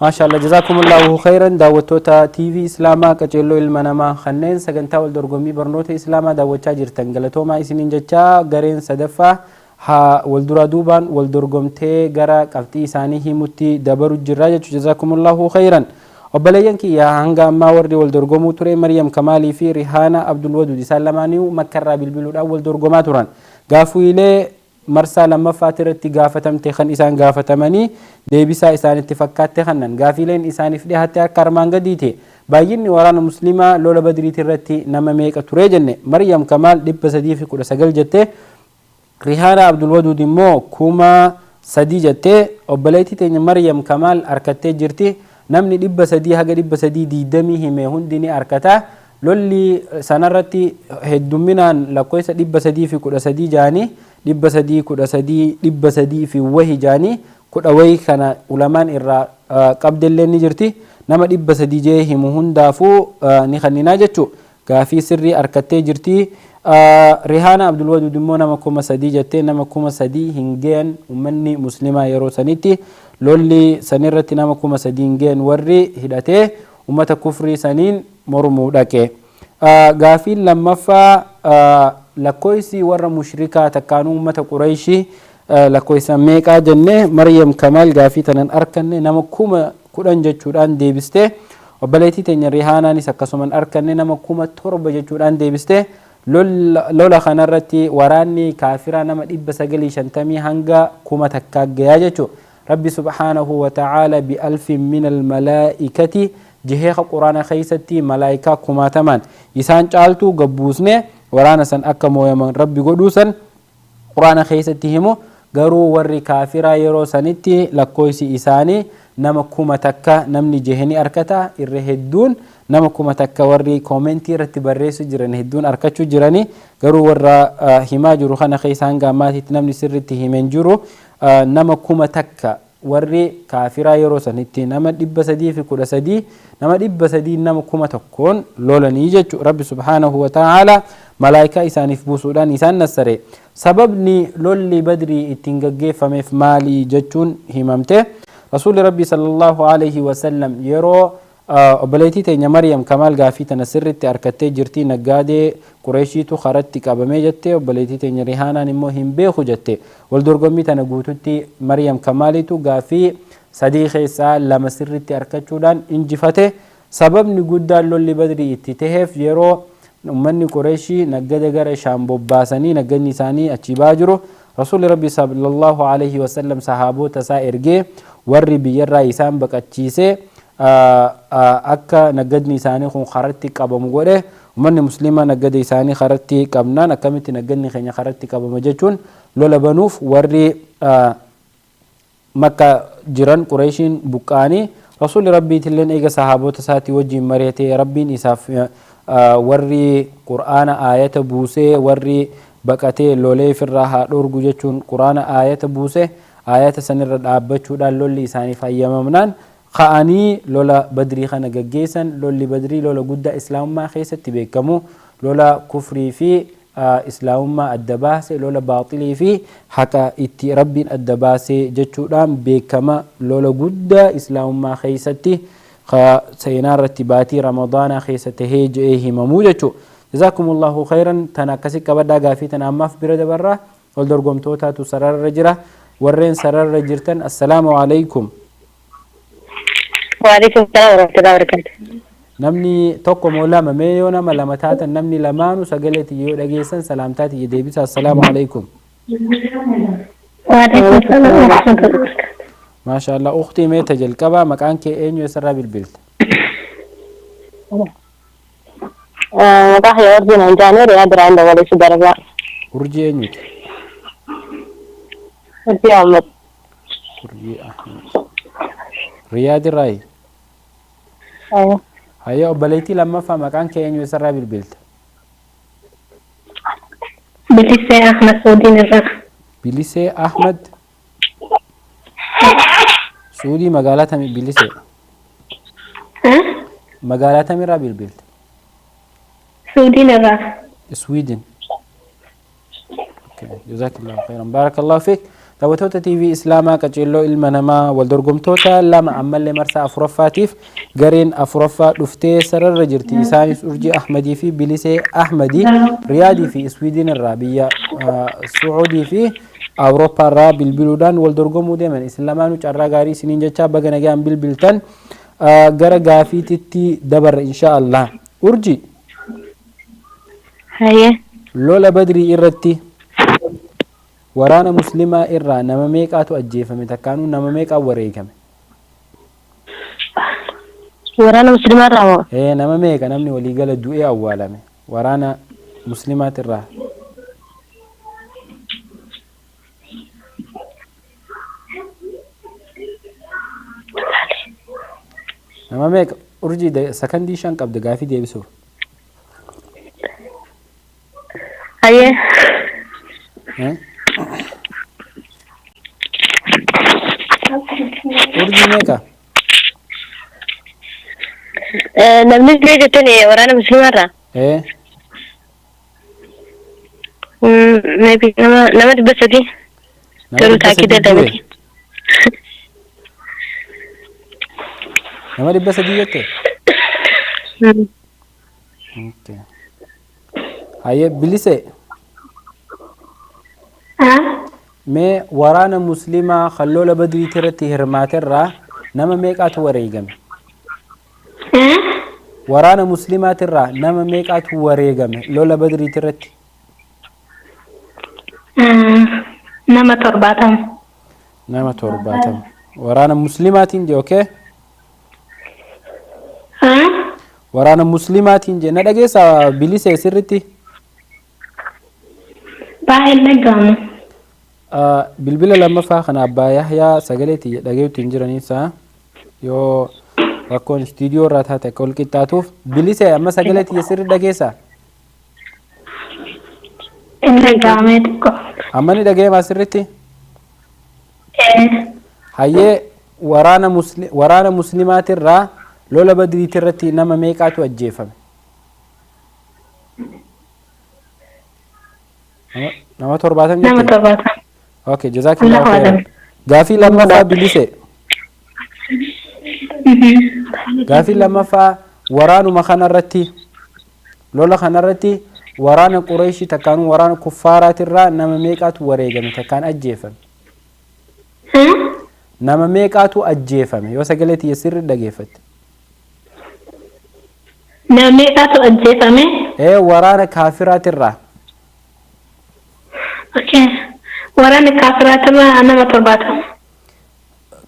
Maashaallah, jazaakumullahu khairan. Daawwattoota TV Islaamaa qaceelloo ilma namaa kanneen sagantaa wal dorgommii barnoota Islaamaa daawwachaa jirtan, galatoomaa isiniin jechaa, gareen sadaffaa haa wal duraa duubaan wal dorgomtee gara qabxii isaanii himutti dabaru jirra jechuudha. Jazaakumullahu khairan. Obboleeyyan kiyya, hanga ammaa warri wal dorgomuu ture Maryam Kamaalii fi Rihaana Abdul Wadud. Isaan lamaanii Makkarraa bilbiluudhaan wal dorgomaa turan. Gaafiilee marsaa lammaffaati irratti gaafatamte kan isaan gaafatamanii deebisaa isaanitti fakkaatte kannan. Gaafiileen isaaniif dhihaatte akka armaan gadiiti. Baay'inni waraana muslimaa lola Badriiti irratti nama meeqa ture jenne. Maryam Kamaal 319 jette, Rihaana Abdulwaduud immoo 3000 jette. Obboleettii teenya Maryam Kamaal harkattee jirti. Namni 300 haga 320 hime hundi ni harkata. Lolli sanarratti heddumminaan lakkoofsa 313 jaanii 313 300 fi wahi jaanii kudha wahi kana ulamaan irraa qabdellee ni jirti. Nama 300 jee himu hundaafuu ni kanninaa jechuu gaafii sirrii harkattee jirti. Rihaana Abdulwaduud immoo nama 3000 jettee nama 3000 hin gahan ummanni muslimaa yeroo sanitti lolli sanirratti nama 3000 hin gahan warri hidhatee ummata kufrii saniin mormuu dhaqe. Gaafiin lammaffaa lakkoofsi warra mushrikaa takkaanuu ummata Qurayshii lakkoofsa meeqaa jennee Maryam Kamaal gaafii tanan arkanne nama 10,000 jechuudhaan deebiste. Obboleettii teenya Rihaanaanis akkasuman arkanne nama 7,000 jechuudhaan deebiste. Lola kanarratti waraanni kaafiraa nama 950 hanga 1000 gayaa jechuudha. Rabbi subhaanahu wa ta'aala bi'alfin min almalaa'ikati jeheeka quraana keessatti malaayikaa kumaatamaan isaan caaltuu gabbuusne waraana san akka mooyaman Rabbi godhuu san quraana keessatti himu. Garuu warri kaafiraa yeroo sanitti lakkoofsi isaanii nama 1000 namni jeheni arkata irra hedduun nama 1000 warri koomentii irratti barreessu jiran hedduun arkachuu jirani. Garuu warra himaa jiru kana keessa hanga ammaatitti namni sirritti himeen jiru nama 1000 warri kaafiraa yeroo sanitti nama 313 nama 300 nama 1000 lolanii jechuudha. Rabbi subhaanahu wa ta'aala malaayikaa isaaniif buusuudhaan isaan nassare. Sababni lolli badrii ittiin gaggeeffameef maali jechuun himamte. Rasuulli Rabbi sallallahu alaihi wasallam yeroo obboleettii teenya Maryam Kamaal gaafii tana sirritti harkattee jirti. Naggaadee Qureeshiitu karatti qabamee jette. Obboleettii teenya Rihaanaan immoo hin beeku jette. Wal dorgommii tana guututti Maryam Kamaalitu gaafii 3 keessaa 2 sirritti harkachuudhaan injifate. Sababni guddaan lolli badrii itti taheef yeroo ummanni Qureeshii naggada gara Shaam bobbaasanii naggadni isaanii achi ba'aa jiru. Rasuulli Rabbi sallallahu alaihi wasallam sahaabota isaa ergee warri biyyarraa isaan baqachiisee akka naggadni isaanii kun karatti qabamu godhe. Ummanni musliimaa naggada isaanii karatti qabnaan akkamitti naggadni keenya karatti qabama jechuun lola banuuf warri Makka jiran Qureeshiin buqqa'anii Rasuulli Rabbiitilleen eega sahaabota isaatii wajjin mari'atee Rabbiin isaaf warri Qur'aana aayata buusee warri baqatee lolee ofirraa haa dhorgu jechuun Qur'aana aayata buuse aayata sanirra dhaabbachuudhaan lolli isaaniif hayyamamnaan ka'anii lola badrii kana gaggeessan. Lolli badrii lola guddaa islaamummaa keessatti beekamu, lola kufrii fi islaamummaa adda baase, lola baaxilii fi haqa itti Rabbiin adda baase jechuudhaan beekama. Lola guddaa islaamummaa keessatti seenaa irratti baatii Ramadaanaa keessa tahee je'ee himamuu jechuudha. Jazaakumullahu khayran. Tana akkasi qabadhaa gaafii tana ammaaf bira dabarraa. Wal dorgomtootaatu sararra jira. Warreen sararra jirtan assalaamu alaikum. Waalaikum salaam warahmatullahi wabarakatuh. Namni tokko moo lama mee yoo nama lama taatan namni lamaanuu sagalee tiyya yoo dhageessan salaamtaa tiyya deebisa. Assalaamu alaikum. Waalaikum salaam warahmatullahi wabarakatuh. Maasha Allah. Ukhtii mee ta jalqabaa maqaan kee eenyu eessarraa bilbilta? Maqaa kiyya Urjii naan jaanii Riyaad irraa hin dabalee si darbaa. Urjii eenyuti? Urjii Ahmad. Urjii Ahmad. Riyaad irraayi? Hayya obboleettii lammaffaa maqaan kee eenyu eessarraa bilbilta? Bilisee Ahmad Suudiin irraa. Bilisee Ahmad Suudii magaalaa tami Bilisee? Magaalaa tamirraa bilbilta? Suudiin irraa. Sweden. Jazakallahu khairan. Barakallahu fiik. Daawwattoota TV Islaamaa qaceelloo ilma namaa wal dorgomtoota lama ammallee marsaa afuraffaatiif gareen afuraffaa dhuftee sararra jirti. Isaanis Urjii Ahmadii fi Bilisee Ahmadii Riyaadii fi Iswiidin irraa biyya Su'uudii fi Awurooppaa irraa bilbiluudhaan wal dorgomuu deeman. Isin lamaanuu carraa gaarii isiniin jechaa baga nagaan bilbiltan. Gara gaafiititti dabarra insha Allah. Urjii. Hayyee. Lola Badrii irratti waraana muslimaa irraa nama meeqaatu ajjeefame takkaanuu nama meeqaa wareegame? Waraana muslimaa irraa moo? Ee nama meeqa namni waliigala du'ee awwaalame waraana muslimaati irraa? Nama meeqa? Urjii sakandii 5 qabda gaafii deebisuuf. Hayyee. Eh? Urjii meeqa? Namni du'e jettan waraana musliimaarraa? Eh. Maybe nama 300. Nama Garuu 300 taakii du'e. miti. Nama 300 jette? Okay. Hayyee, Bilise. Mee waraana musliimaa kan lola Badriitii irratti hirmaaterraa nama meeqaatu wareegame? Waraana musliimaatirraa nama meeqaatu wareegame lola Badriitii irratti? Nama 70. Nama 70. Waraana musliimaatiin jee, okay? Waraana musliimaatiin jee. Na dhageessaa, Bilisee, sirritti? Baay'ee dhaga'amu. Bilbila lammaffaa kana Abbaa Yahyaa sagaleetti dhageetti hin jiraniisa, yoo rakkoon istiidiyoo irraa taate akka wal qixxaatuuf. Bilisee, amma sagaleetti sirri dhageessaa? Inni dhaga'amee xiqqoo. Amma ni dhaga'emaa sirritti? Hayyee, waraana muslimaatirraa lola Badriitii irratti nama meeqaatu ajjeefame? Nama 70 Nama jette? 70. Okay, jazakallahu Allahu khairan. a'lam. Gaafii lammaffaa, Bilise. Gaafii lammaffaa, waraanuma kanarratti, lola kanarratti, waraana Qureeshii takkaanuu waraana kuffaaraatirraa nama meeqaatu wareegame takkaan ajjeefame? Nama meeqaatu ajjeefame, yoo sagalee tiyya sirri dhageeffatte? Nama meeqaatu ajjeefame? Ee, waraana kaafiraatirraa. Okay. Waraana kaafiraatirraa nama 70.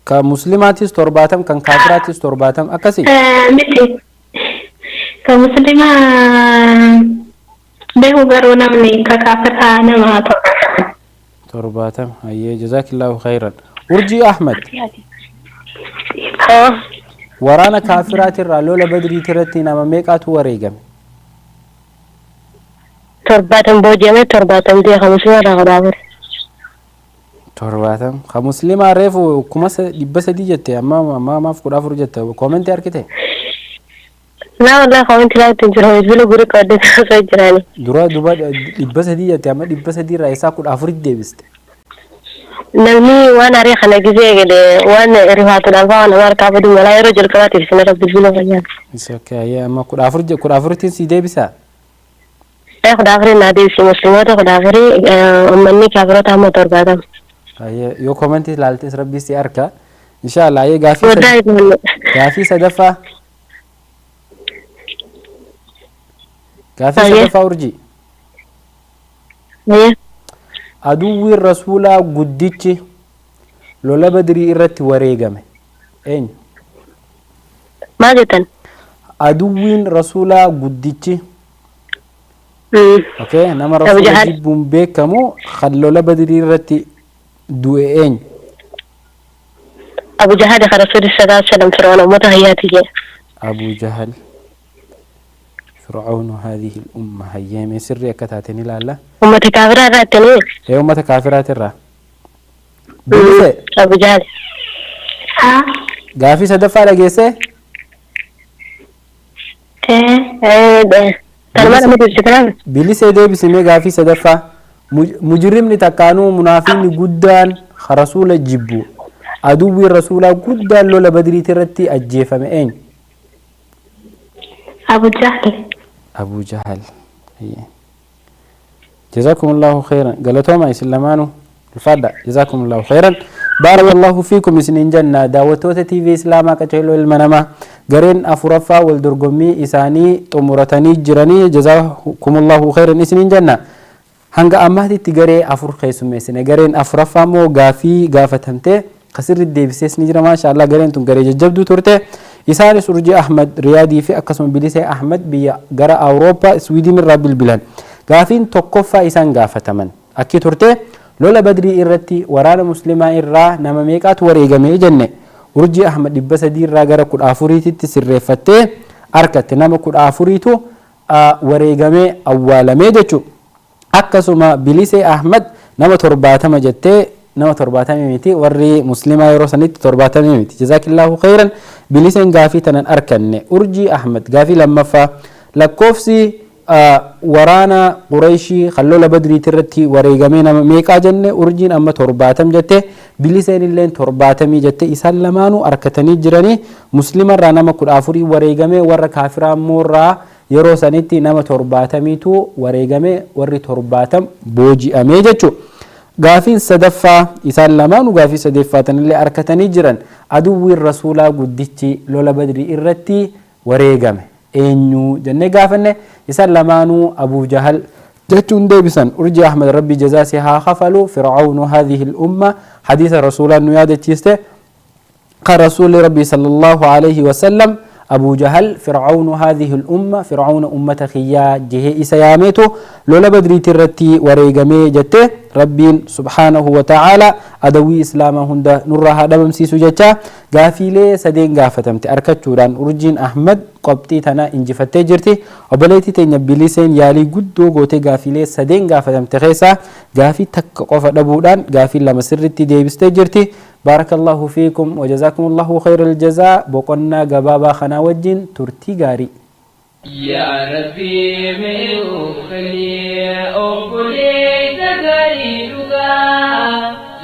Ka muslimaatis 70, kan kaafiraatis 70, akkasi? Miti. Ka muslimaa beeku, garuu namni ka kaafiraa nama 70. 70. Hayyee, jazaakillahu khairan. Urjii Ahmad, waraana kaafiraatirraa lola Badriitirratti nama meeqaatu wareegame? 70 booji'ame, 70 du'e, kan musliimarraa 14. 70. Ka muslimaa reefu 300 jette, amma maaf 14 jette? Koomentii argite? Laa wallahi, koomentii laatti hin jiru, bilbila gurri qabadde osoo jiraani. Dura duba 300 jette, amma 300 irraa isaa 14tti deebiste. Namni waan arii kana gisee eegale waan rifaatuudhaan fa'aa nama harkaa baduu malaa, yeroo jalqabaatiif isin irra bilbila fayyadu. It's okay. Hayyee, amma 14 14ttiin si deebisaa? Ee, 14 naa deebisi. Musliimoota 14, uummanni kaafirota amma 70. Hayyee, yoo koomentii ilaaltes rabbii si harka. Inshallah. Hayyee, gaafii Waddaa itti gaafii sadaffaa. Gaafii Hayyee. sadaffaa, Urjii. Hayyee. Aduwwiin rasuulaa guddichi lola Badrii irratti wareegame eenyu? Maal jettan? Aduwwiin rasuulaa guddichi, okay, nama Abu rasuula Jahal. jibbuun beekamu kan lola Badrii irratti du'e eenyu? Abu Jahal, kan rasuulli sallallahu alaihi wasallam Fir'auna uummata hayyaati jedhe. Abu Jahal, fir'aunu haadhihi l-umma. Hayyeeme, sirrii akka taate ni ilaalla. Uummata kaafiraa irraa ittanii. Ee, uummata kaafiraatirraa. Bilise. Abu Jahal. Gaafii sadaffaa dhageessee? Kanuma nama deebisitan. Bilisee, deebisimee gaafii sadaffaa. Mujrimni takkaanuu munaafiqni guddaan rasuula jibbu, aduwwiin rasuulaa guddaan lola Badriiti irratti ajjeefame eenyu? Abu Jahl. Abu Jahal. جزاكم الله خيرا. Galatooma isin lamaanuu, ulfaadha. جزاكم الله خيرا، بارك الله فيكم isinin jenna. Daawwattoota TV Islaamaa Qaceeloo Ilma Namaa, gareen afuraffaa wal dorgommii isaanii xumuratanii jiranii. جزاكم الله خيرا isinin jenna. Hanga ammaatitti garee afur keessummeessine. Gareen afuraffaa immoo gaafii gaafatamte kasirri deebisees ni jira. Maasha Allah, gareen tun garee jajjabduu turte. Isaanis Urjii Ahmad Riyaadii fi akkasuma Bilisee Ahmad biyya gara Awurooppaa Swiidin irraa bilbilan. Gaafiin tokkoffaa isaan gaafataman akki turte: lola Badrii irratti waraana muslimaa irraa nama meeqaatu wareegame jenne. Urjii Ahmad 300 irraa gara 14titti sirreeffattee argatte. Nama 14tu wareegamee awwaalamee jechuudha. Akkasuma Bilisee Ahmad nama 70 jettee, nama 70 miti, warri muslimaa yeroo sanitti 70 miti. Jazaakillaahu khayran. Biliseen gaafii tanan arkanne. Urjii Ahmad gaafii lammaffaa, lakkoofsi waraana Qureeshii kan lola Badriiti irratti wareegamee nama meeqaa jenne? Urjiin amma 70 jette, Biliseen illeen 70 jette. Isaan lamaanuu arkatanii jiranii. Muslimarraa nama 14 wareegamee, warra kaafiraa immoorraa yeroo sanitti nama 70tu wareegame, warri 70 booji'amee jechuudha. Gaafiin sadaffaa, isaan lamaanuu gaafii sadeeffaatanillee arkatanii jiran. Aduwwiin rasuulaa guddichi lola Badrii irratti wareegame eenyu jennee gaafanne? Isaan lamaanuu Abuu Jahal jechuun deebisan. Urjii Ahmad, Rabbi jazaa si haa kafalu. Fircaunu haadhihi lumma, hadiisa rasuulaan nu yaadachiiste kan rasuulli Rabbii sallallahu alaihi wasallam Abu Jahal fircaunu haadhihi lumma, fircauna ummata kiyyaa jehee isa yaameetu lola Badriiti irratti wareegamee jette. Rabbiin subhaanahu wa ta'aala adawwii islaamaa hunda nurraa haa dhabamsiisu jecha, gaafiilee sadeen gaafatamte arkachuudhaan Urjiin Ahmad qobxii tana injifattee jirti. Obboleettii teenya Biliseen yaalii guddoo gootee gaafiilee sadeen gaafatamte keessaa gaafii takka qofa dhabuudhaan gaafii lama sirritti deebistee jirti. Baarakallahu fiikum wajazakumullahu khayral jazaa. Boqonnaa gabaabaa kanaa wajjin turtii gaarii. يا ربي من خلي أقولي تغري لغا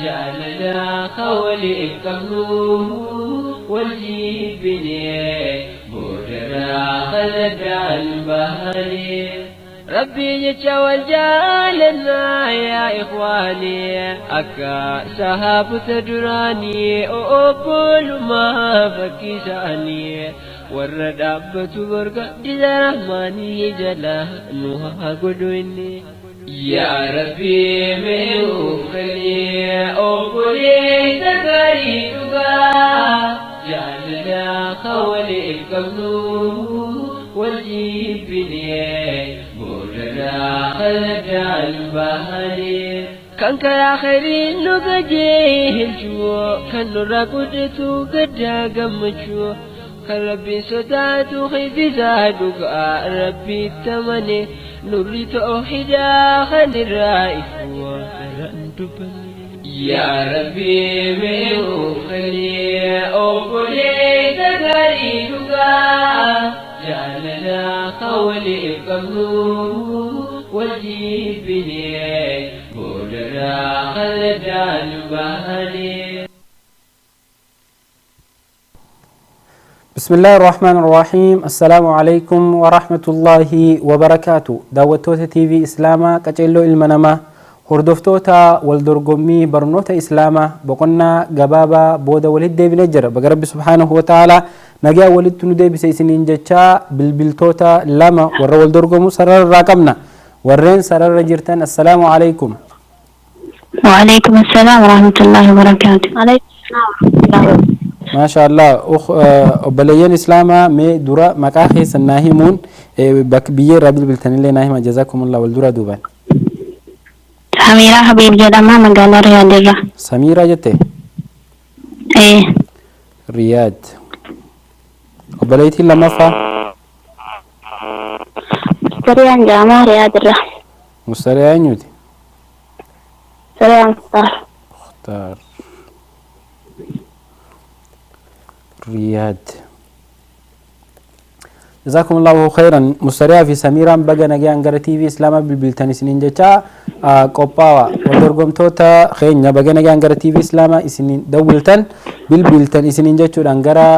جعلنا خولي قبله والجيبني بودنا خلد البهري ربي يتشوى جالنا يا إخواني أكا سهاب تدراني أقول ما فكيساني warra dhaabbatu borga dida rahmaanii jala nu haa godhu inni. Yaa Rabbi mee uffannee obboleessa gaarii dhugaa jaalala waliif qabnu wal jibbinee boodarraa kaladdaan bahanii. Kan karaa khayriin nu qajeelchu, kan nurraa guddatu gaddaa gammachuu, kan Rabbiin sodaatu hiddisaa dhugaa Rabbitti amane, nurri toohidaa kan irraa ifu daran dubbanne. Yaa Rabbi mee uffannee obboleessa gaarii dhugaa jaalala waliif qabnu wal jibbinee boodarraa kaladdaan bahanii. بسم الله الرحمن الرحيم. السلام عليكم ورحمة الله وبركاته. دعوتوتا تي في إسلاما قچلو المنما، هردفتوتا والدرقمي برنوتا إسلاما، بقنا قبابا بودا ولد دي بنجر بقرب سبحانه وتعالى نجا ولد تندي بسيسنين جتشا بالبلتوتا لما ور والدرقمو سرر راقمنا ورين سرر جرتن. السلام عليكم. وعليكم السلام ورحمة الله وبركاته. عليكم السلام ورحمة الله وبركاته. ما شاء الله. أخ أبليين إسلاما مي درا مكاخي سناهمون بك بيه رابل بالتنين ناهما. جزاكم الله. والدرا دوبان. سميرة حبيب جدما مقالة رياض الرا. سميرة جتة؟ إيه. رياض. أبليتي لما فا مستريان جامعة رياض الرا. مستريان يودي. مستريان مختار. مختار رياض. جزاكم الله خيرا. مستريا في سميرا بقى نجي أنقرة تي في إسلاما بالبلتاني سنين جتا قباوا ودرقم توتا خينيا بقى نجي أنقرة تي في إسلاما سنين دولتن بالبلتاني سنين جتا أنقرة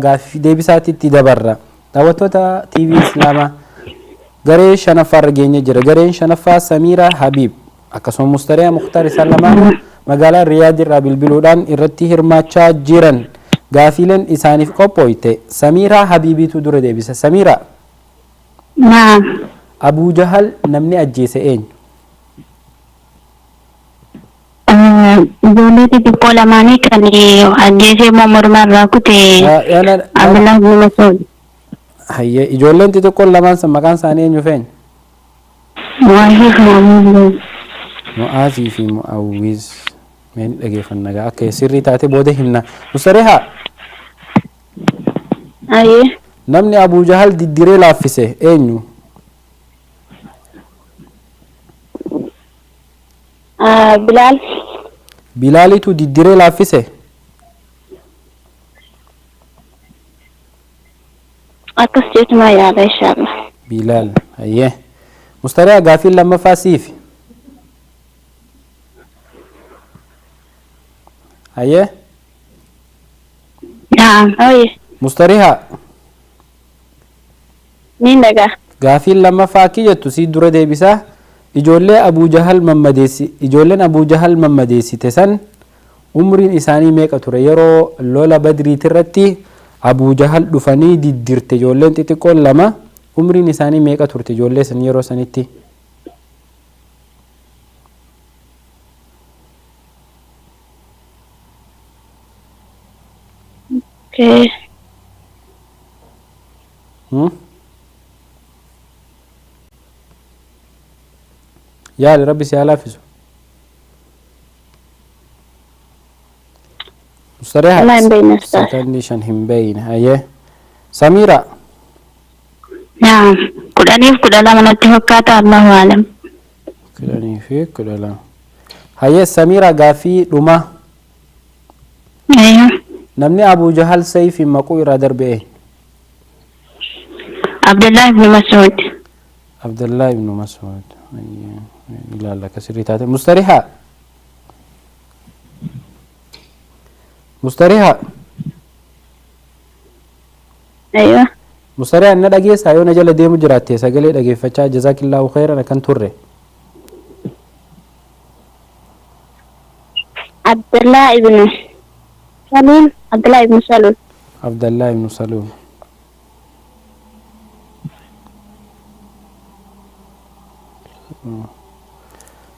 غاف ديبساتي تدبرة دعوتوتا تي في إسلاما غري شنفر جيني جرا غري شنفا سميرة حبيب أكسون مستريا مختار سلمان مقالة رياض الرابل بلودان إرتي هرماتشا جيران gaafileen isaaniif qophoyte Samiiraa Habiibiitu dura deebisa. Samiiraa. Naam. Abuu Jahal namni ajjeese eenyu? Ijoollee xixiqqoo lamaanii kan ajjeesee immoo morma irraa kute Abdullah bin Mas'ud. Hayyee, ijoolleen xixiqqoon lamaan san maqaan isaanii eenyu feenya? Mu'aazii fi Mu'awwiz. Mu'aazii fi Mu'awwiz. Mee ni dhageeffanna gaa akka sirrii taate booda himna. Mustareehaa. Ayyee. Namni Abuu Jahal diddiree laaffise eenyu? Bilaal. Bilaalitu diddiree laaffise. Akkas jechumaa yaada inshaallah. Bilaal hayyee. Mustariyaa, gaafiin lammaffaa siif. Hayyee. Naam. Oye. Mustarihaa. Niin dhagaa. Gaafiin lammaffaa akki jettu sii dura deebisaa. Ijoollee Abuu Jahal mammadeessi, ijoolleen Abuu Jahal mammadeessite san umriin isaanii meeqa ture yeroo lola Badriitirratti Abuu Jahal dhufanii diddirte? Ijoolleen xixiqqoon lama umriin isaanii meeqa turte ijoollee san yeroo sanitti? Okay. Yaali, rabbi si haa laaffisu. Mustarihaa. Wallahi hin beekne ustaaz. Sakandii 5 hin beeyne. Hayyee. Samiira. Naam. 10f 12 natti fakkaata, Allahu alam. 10 fi 12. Hayyee Samiira, gaaffii dhumaa. Ayyo. Namni Abuu Jahal sayfiin maquu irraa darbe eenyu? Abdullah ibn Mas'ud. Abdullah ibn Mas'ud. Hayyee. Ilaalla akka sirrii taate. Mustarihaa. Mustarihaa. Aywa. Mustarihaa, na dhageessaa? Yoo na jala deemu jiraatte sagalee dhageeffachaa, jazaakillaahu khayran akkan turre. Abdullah ibn Salul. Abdullah ibn Salul. Abdallah ibn Salul.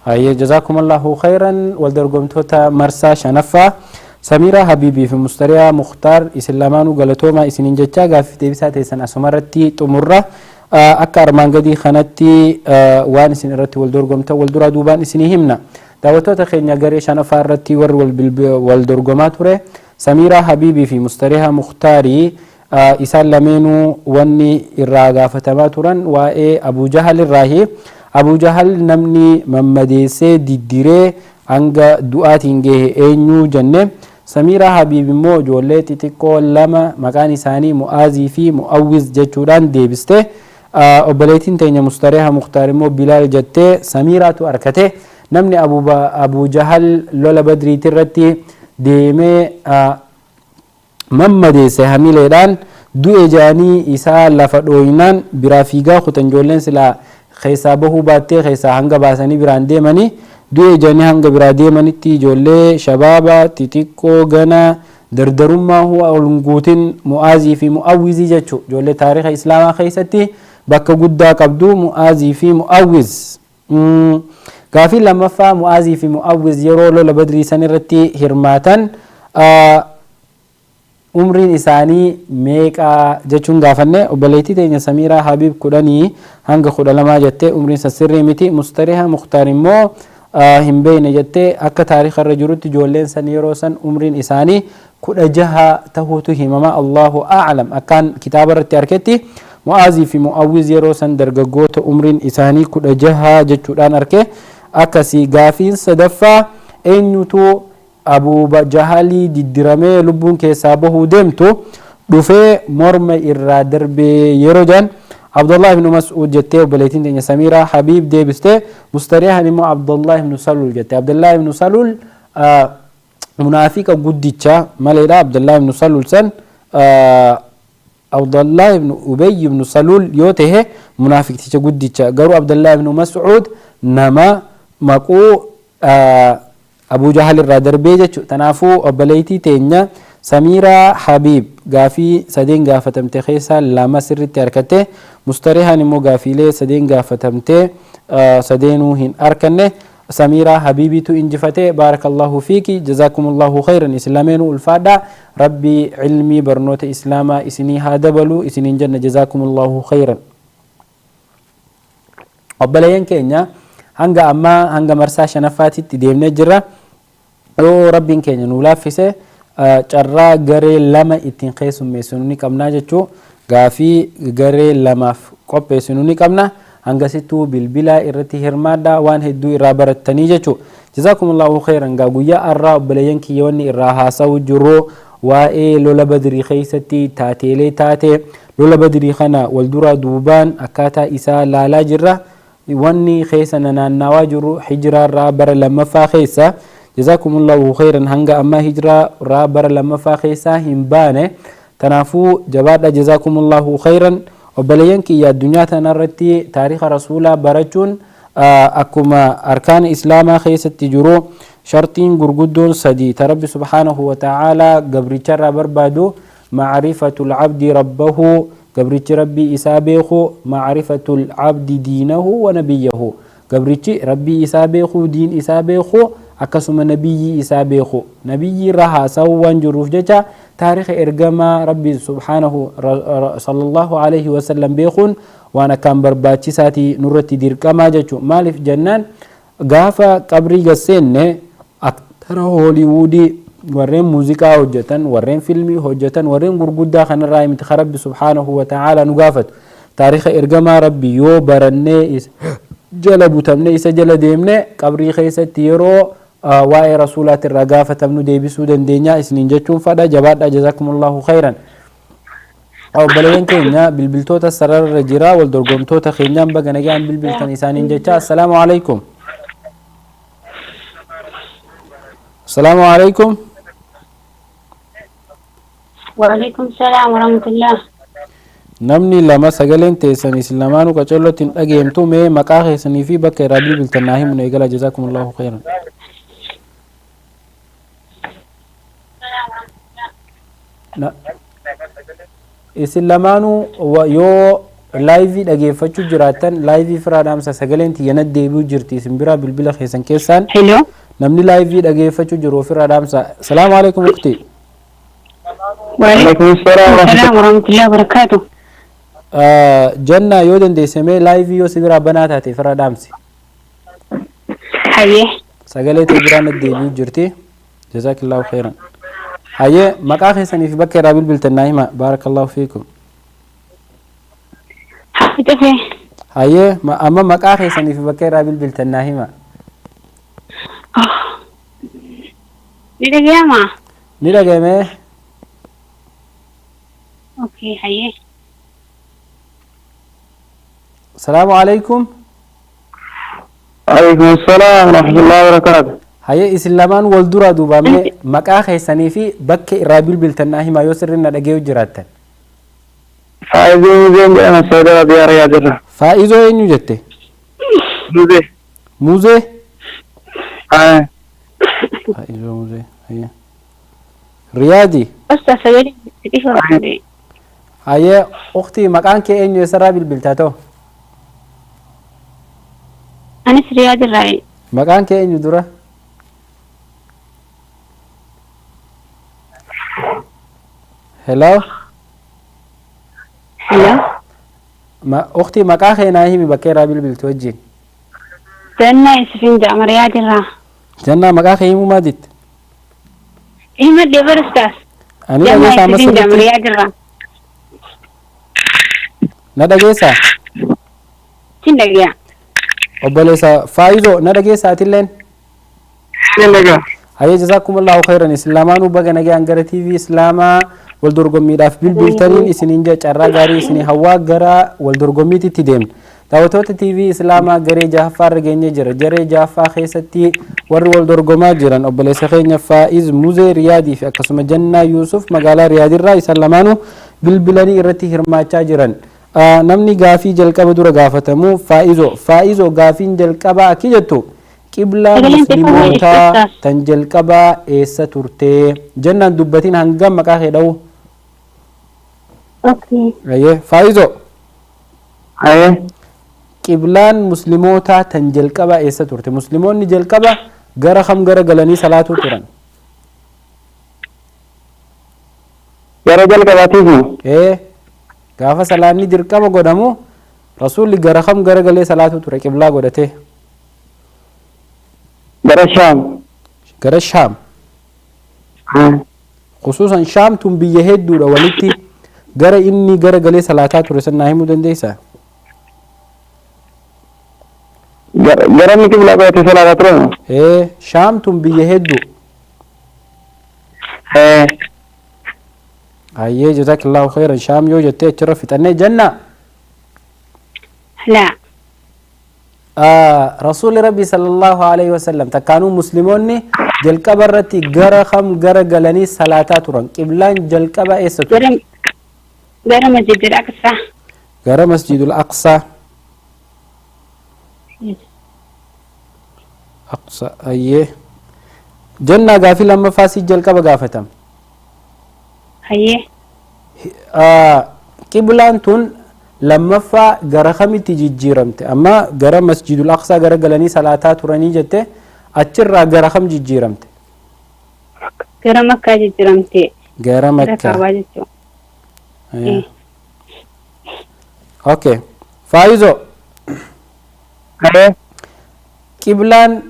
Hayyee, jazaakumallahu khayran. Wal dorgomtoota marsaa shanaffaa, Samiiraa Habiibii fi Mustariyaa Muktaar, isin lamaanuu galatoomaa isiniin jechaa gaaffii deebisaa teessan asumarratti xumurra. Akka armaan gadii kanatti waan isin irratti wal dorgomtan wal duraa duubaan isinii himna. Daawwattoota keenya, garee shanaffaa irratti warri wal dorgomaa ture Samiiraa Habiibii fi Mustariyaa Muktaarii. Isaan lameenuu wanni irraa gaafatamaa turan waa'ee Abuu Jahal irraahi. Abuu Jahal namni mammadeessee diddiree hanga du'aatiin gahe eenyu jenne. Samiiraa Habiib immoo ijoollee xixiqqoo lama maqaan isaanii Mu'aazii fi Mu'awwiz jechuudhaan deebiste. Obboleettiin teenya Mustariyaa Muktaar immoo Bilaal jettee Samiiraatu arkate. Namni Abuu Jahal lola Badriiti irratti deemee mammadeesse, hamileedhaan du'e jaanii isaa lafa dhooynaan biraa fiigaa kutan, ijoolleen silaa keessaa bahuu baattee keessaa hanga baasanii biraan deemanii, du'e jaanii hanga biraa deemanitti ijoollee shabaaba xixiqqoo gana dardarummaa huwa ol hin guutin Mu'aazii fi Mu'awwizii jechuu, ijoollee taariika islaamaa keessatti bakka guddaa qabdu Mu'aazii fi Mu'awwiz. Gaafii lammaffaa, Mu'aazii fi Mu'awwiz yeroo lola Badrii san irratti hirmaatan umriin isaanii meeqa jechuun gaafanne. Obboleettii teenya Samiiraa Habiib 10 hanga 12 jettee, umriin san sirrii miti. Mustarihaa Muktaar immoo hin beekne jettee. Akka taariika irra jirutti ijoolleen san yeroo san umriin isaanii 16 tahuutu himama, Allahu a'lam. Akkaan kitaaba irratti arketti Mu'aazii fi Mu'awwiz yeroo san dargaggoota umriin isaanii 16 jechuudhaan arke akkasii. Gaafiin sadaffaa, eenyutu Abuu Jahalii diddiramee lubbuun keessaa bahuu deemtu dhufee morma irraa darbee yeroo jedhan, Abdullah ibn Mas'ud jettee obboleettiin teenya Samiiraa Habiib deebiste. Mustarihaan immoo Abdullah ibn Salul jette. Abdullah ibn Salul munaafiqa guddicha maleedha. Abdullah ibn Salul san, Abdullah ibn Ubay ibn Salul yoo tahe munaafiqticha guddicha, garuu Abdullah ibn Mas'ud nama maquu Abuu Jahal irraa darbee jechuudha. Kanaafuu obboleettii teenya Samiiraa Habiib gaafii sadeen gaafatamte keessaa lama sirriitti harkatte. Mustarihaan immoo gaafiilee sadeen gaafatamte sadeenuu hin arkanne. Samiiraa Habiibiitu injifate. Baarakallahu fiiki, jazaakumullahu khayran. Isin lameenuu ulfaadha. Rabbi ilmii barnoota islaamaa isinii haa dabalu isiniin jenna, jazaakumullahu khayran. Obboleeyyan keenya, hanga ammaa hanga marsaa shanaffaatitti deemnee jirra. Yoo rabbiin keenya nuu laaffise carraa garee lama ittiin keessummeessinu ni qabnaa jechuu, gaafii garee lamaaf qopheessinu ni qabna. Hangasittuu bilbilaa irratti hirmaadhaa, waan hedduu irraa barattanii jechuu. Jazaakumullahu khayran. Gaa guyyaa har'aa obboleeyyan kiyya, wanni irraa haasa'u jirru waa'ee lola Badrii keessatti taateelee taate lola Badrii kana wal duraa duubaan akkaataa isaa laalaa jirra. Wanni keessa naannawaa jirru hijiraarraa bara lammaffaa keessa. Jazaakumullahu khayran. Hanga ammaa hijiraarraa bara lammaffaa keessaa hin baane. Tanaafuu jabaadha. Jazaakumullahu khayran. Obboleeyyan kiyya, addunyaa tanarratti taariika rasuulaa barachuun akkuma arkaan islaamaa keessatti jiru shartiin gurguddoon sadi ta Rabbi subhaanahu wa ta'aalaa gabricharraa barbaadu: macrifatul cabdi rabbahu, gabrichi Rabbii isaa beeku, macrifatul cabdi diinahu wa nabiyyahu, gabrichi Rabbii isaa beeku, diin isaa beeku, akkasuma nabiyyii isaa beeku. Nabiyyii irraa haasawuu waan jirruuf jecha taariika ergamaa Rabbi subhaanahu sallallahu alaihi wasallam beekuun waan akkaan barbaachisaati, nurratti dirqamaa jechu. Maaliif jennaan, gaafa qabrii gasseenne aktara Hooliwuudii, warreen muuziqaa hojjetan, warreen filmii hojjetan, warreen gurguddaa kanarraa miti ka Rabbi subhaanahu wa ta'aala nu gaafatu. Taariika ergamaa Rabbi yoo barannee, isa jala butamne, isa jala deemne, qabrii keessatti yeroo waa'ee rasuulaati irraa gaafatamnu deebisuu dandeenya isiniin jechuun fadha. Jabaadha. Jazakumullahu khayran. Obboleeyyan keenya bilbiltoota sararra jira, wal dorgomtoota keenyaan baga nagaan bilbiltan isaaniin jecha. Assalaamu alaikum. Assalaamu alaikum. وعليكم السلام ورحمة الله. Namni lama sagaleen teessan isin lamaanuu qacollotti hin dhageemtu. Mee maqaa keessanii fi bakka irraa bilbiltan naa himuun eegala. Jazakumullahu khayran. Isin lamaanuu yoo live dhageeffachuu jiraattan live firaa dhaamsa. Sagaleen tiyya deebi'uu jirti isin biraa bilbila keessan keessaan. Hello. Namni live dhageeffachuu jiru ofirraa dhaamsa. Salaamu alaikum, ukti. وعليكم السلام ورحمة الله وبركاته. Janna, yoo dandeesse mee live yoo si biraa banaa taate ofirraa dhaamsi. Hayyee. Sagalee ta'e biraan deebi'uu jirti. Jazaakillahu khairan. Hayyee, maqaa keessanii fi bakka irraa bilbiltan naa hima. Baarakallahu fiikum. Cufee. Hayyee, amma maqaa keessanii fi bakka irraa bilbiltan naa hima. Ni dhaga'amaa? Ni dhaga'ame. Okay, hayyee. Salaamu alaikum. عليكم السلام ورحمة الله وبركاته. Hayyee, isin lamaan wal duraa duubaamee maqaa keessanii fi bakka irraa bilbiltan naa hima yoo sirriin na dhaga'uu jiraattan. Faayizoo Muzeen jedhama, Saudi Arabiyaa, Riyaad irra. Faa'izoo eenyu jette? Muzee. Muzee? Haa. Faa'izoo Muzee. Hayyee. Riyaadi. Ustaz, sagalee xixiqqoo. Hayyee, uktii, maqaan kee eenyu, eessarraa bilbiltaa ta'u? Anis Riyaad irraa. Maqaan kee eenyu dura? Hello? Hello. Uktii, maqaa kee naa himi, bakka irraa bilbiltu wajjin. Jannaa Yusufiin jedhama, Riyaad irraa. Jannaa, maqaa kee himuu maaditti? Himadhee bar, ustaz. Ani Jannaa dhageessaa amma Yusufiin jedhama, sirriitti? Riyaad irraa. Na dhageessaa? Sin dhagaya. Obboleessa Faayizoo, na dhageessaa atilleen? Ni dhagaa. Hayyee, jazakumullahu khairan. Isin lamaanuu baga nagaan gara TV Islaamaa wal dorgommiidhaaf bilbiltaniin isiniin jaa, carraa gaarii isinii hawwaa, gara wal dorgommiitti deemna. Daawwattoota TV Islaamaa, garee jahaffaa irra geenyee jira. Garee jahaffaa keessatti warri wal dorgomaa jiran obboleessa keenya Faa'iz Muzee Riyaadii fi akkasuma Jannaa Yuusuf magaalaa Riyaadirraa, isaan lamaanuu bilbilanii irratti hirmaachaa jiran. Namni gaafii jalqaba dura gaafatamu Faa'izoo. Faa'izoo, gaafiin jalqabaa akki jettu: qiblaa Sagaleen muslimootaa xiqqoo. tan jalqabaa eessa turtee? Jannaan, dubbatiin hangam maqaa kee dha'u. Okay. Ayyee, Faa'izoo. Hayyee. Qiblaan muslimootaa tan jalqabaa eessa turte? Musliimoonni jalqaba gara kam gara galanii salaatuu turan? Gara jalqabaatiif moo? Ee, gaafa salaanni dirqama godhamu rasuulli gara kam gara galee salaatuu ture qiblaa godhatee? Gara Shaam. Gara Shaam. Haa. Khusuusan Shaam tun biyya hedduudha walitti. Gara inni gara galee salaataa ture san naa himuu dandeessaa? Gara inni qiblaa godhatee salaataa ture moo? Ee, Shaam tun biyya hedduu. Ee. Hayyee, jazaakallaahu khayran. Shaam yoo jettee achirra fixannee jenna. Laa. Rasuulli Rabbi sallallahu alaihi wasallam takkaanuu musliimoonni jalqaba irratti gara kam gara galanii salaataa turan? Qiblaan jalqaba eessa ture? Gara Masjidil Aqsaa. Gara Masjidul Aqsaa. Aqsa, hayyee. Jannaa, gaafii lammaffaa si jalqaba gaafatama. Hayyee. Qiblaan tun lammaffaa gara kamitti jijjiiramte? Amma gara Masjidul Aqsaa gara galanii salaataa turanii jette, achirraa gara kam jijjiiramte? Gara Makkaa jijjiiramte. Gara Gara Makkaa. Kaabaa jechuudha. Okay. Faayizo. Hayyee. Qiblaan,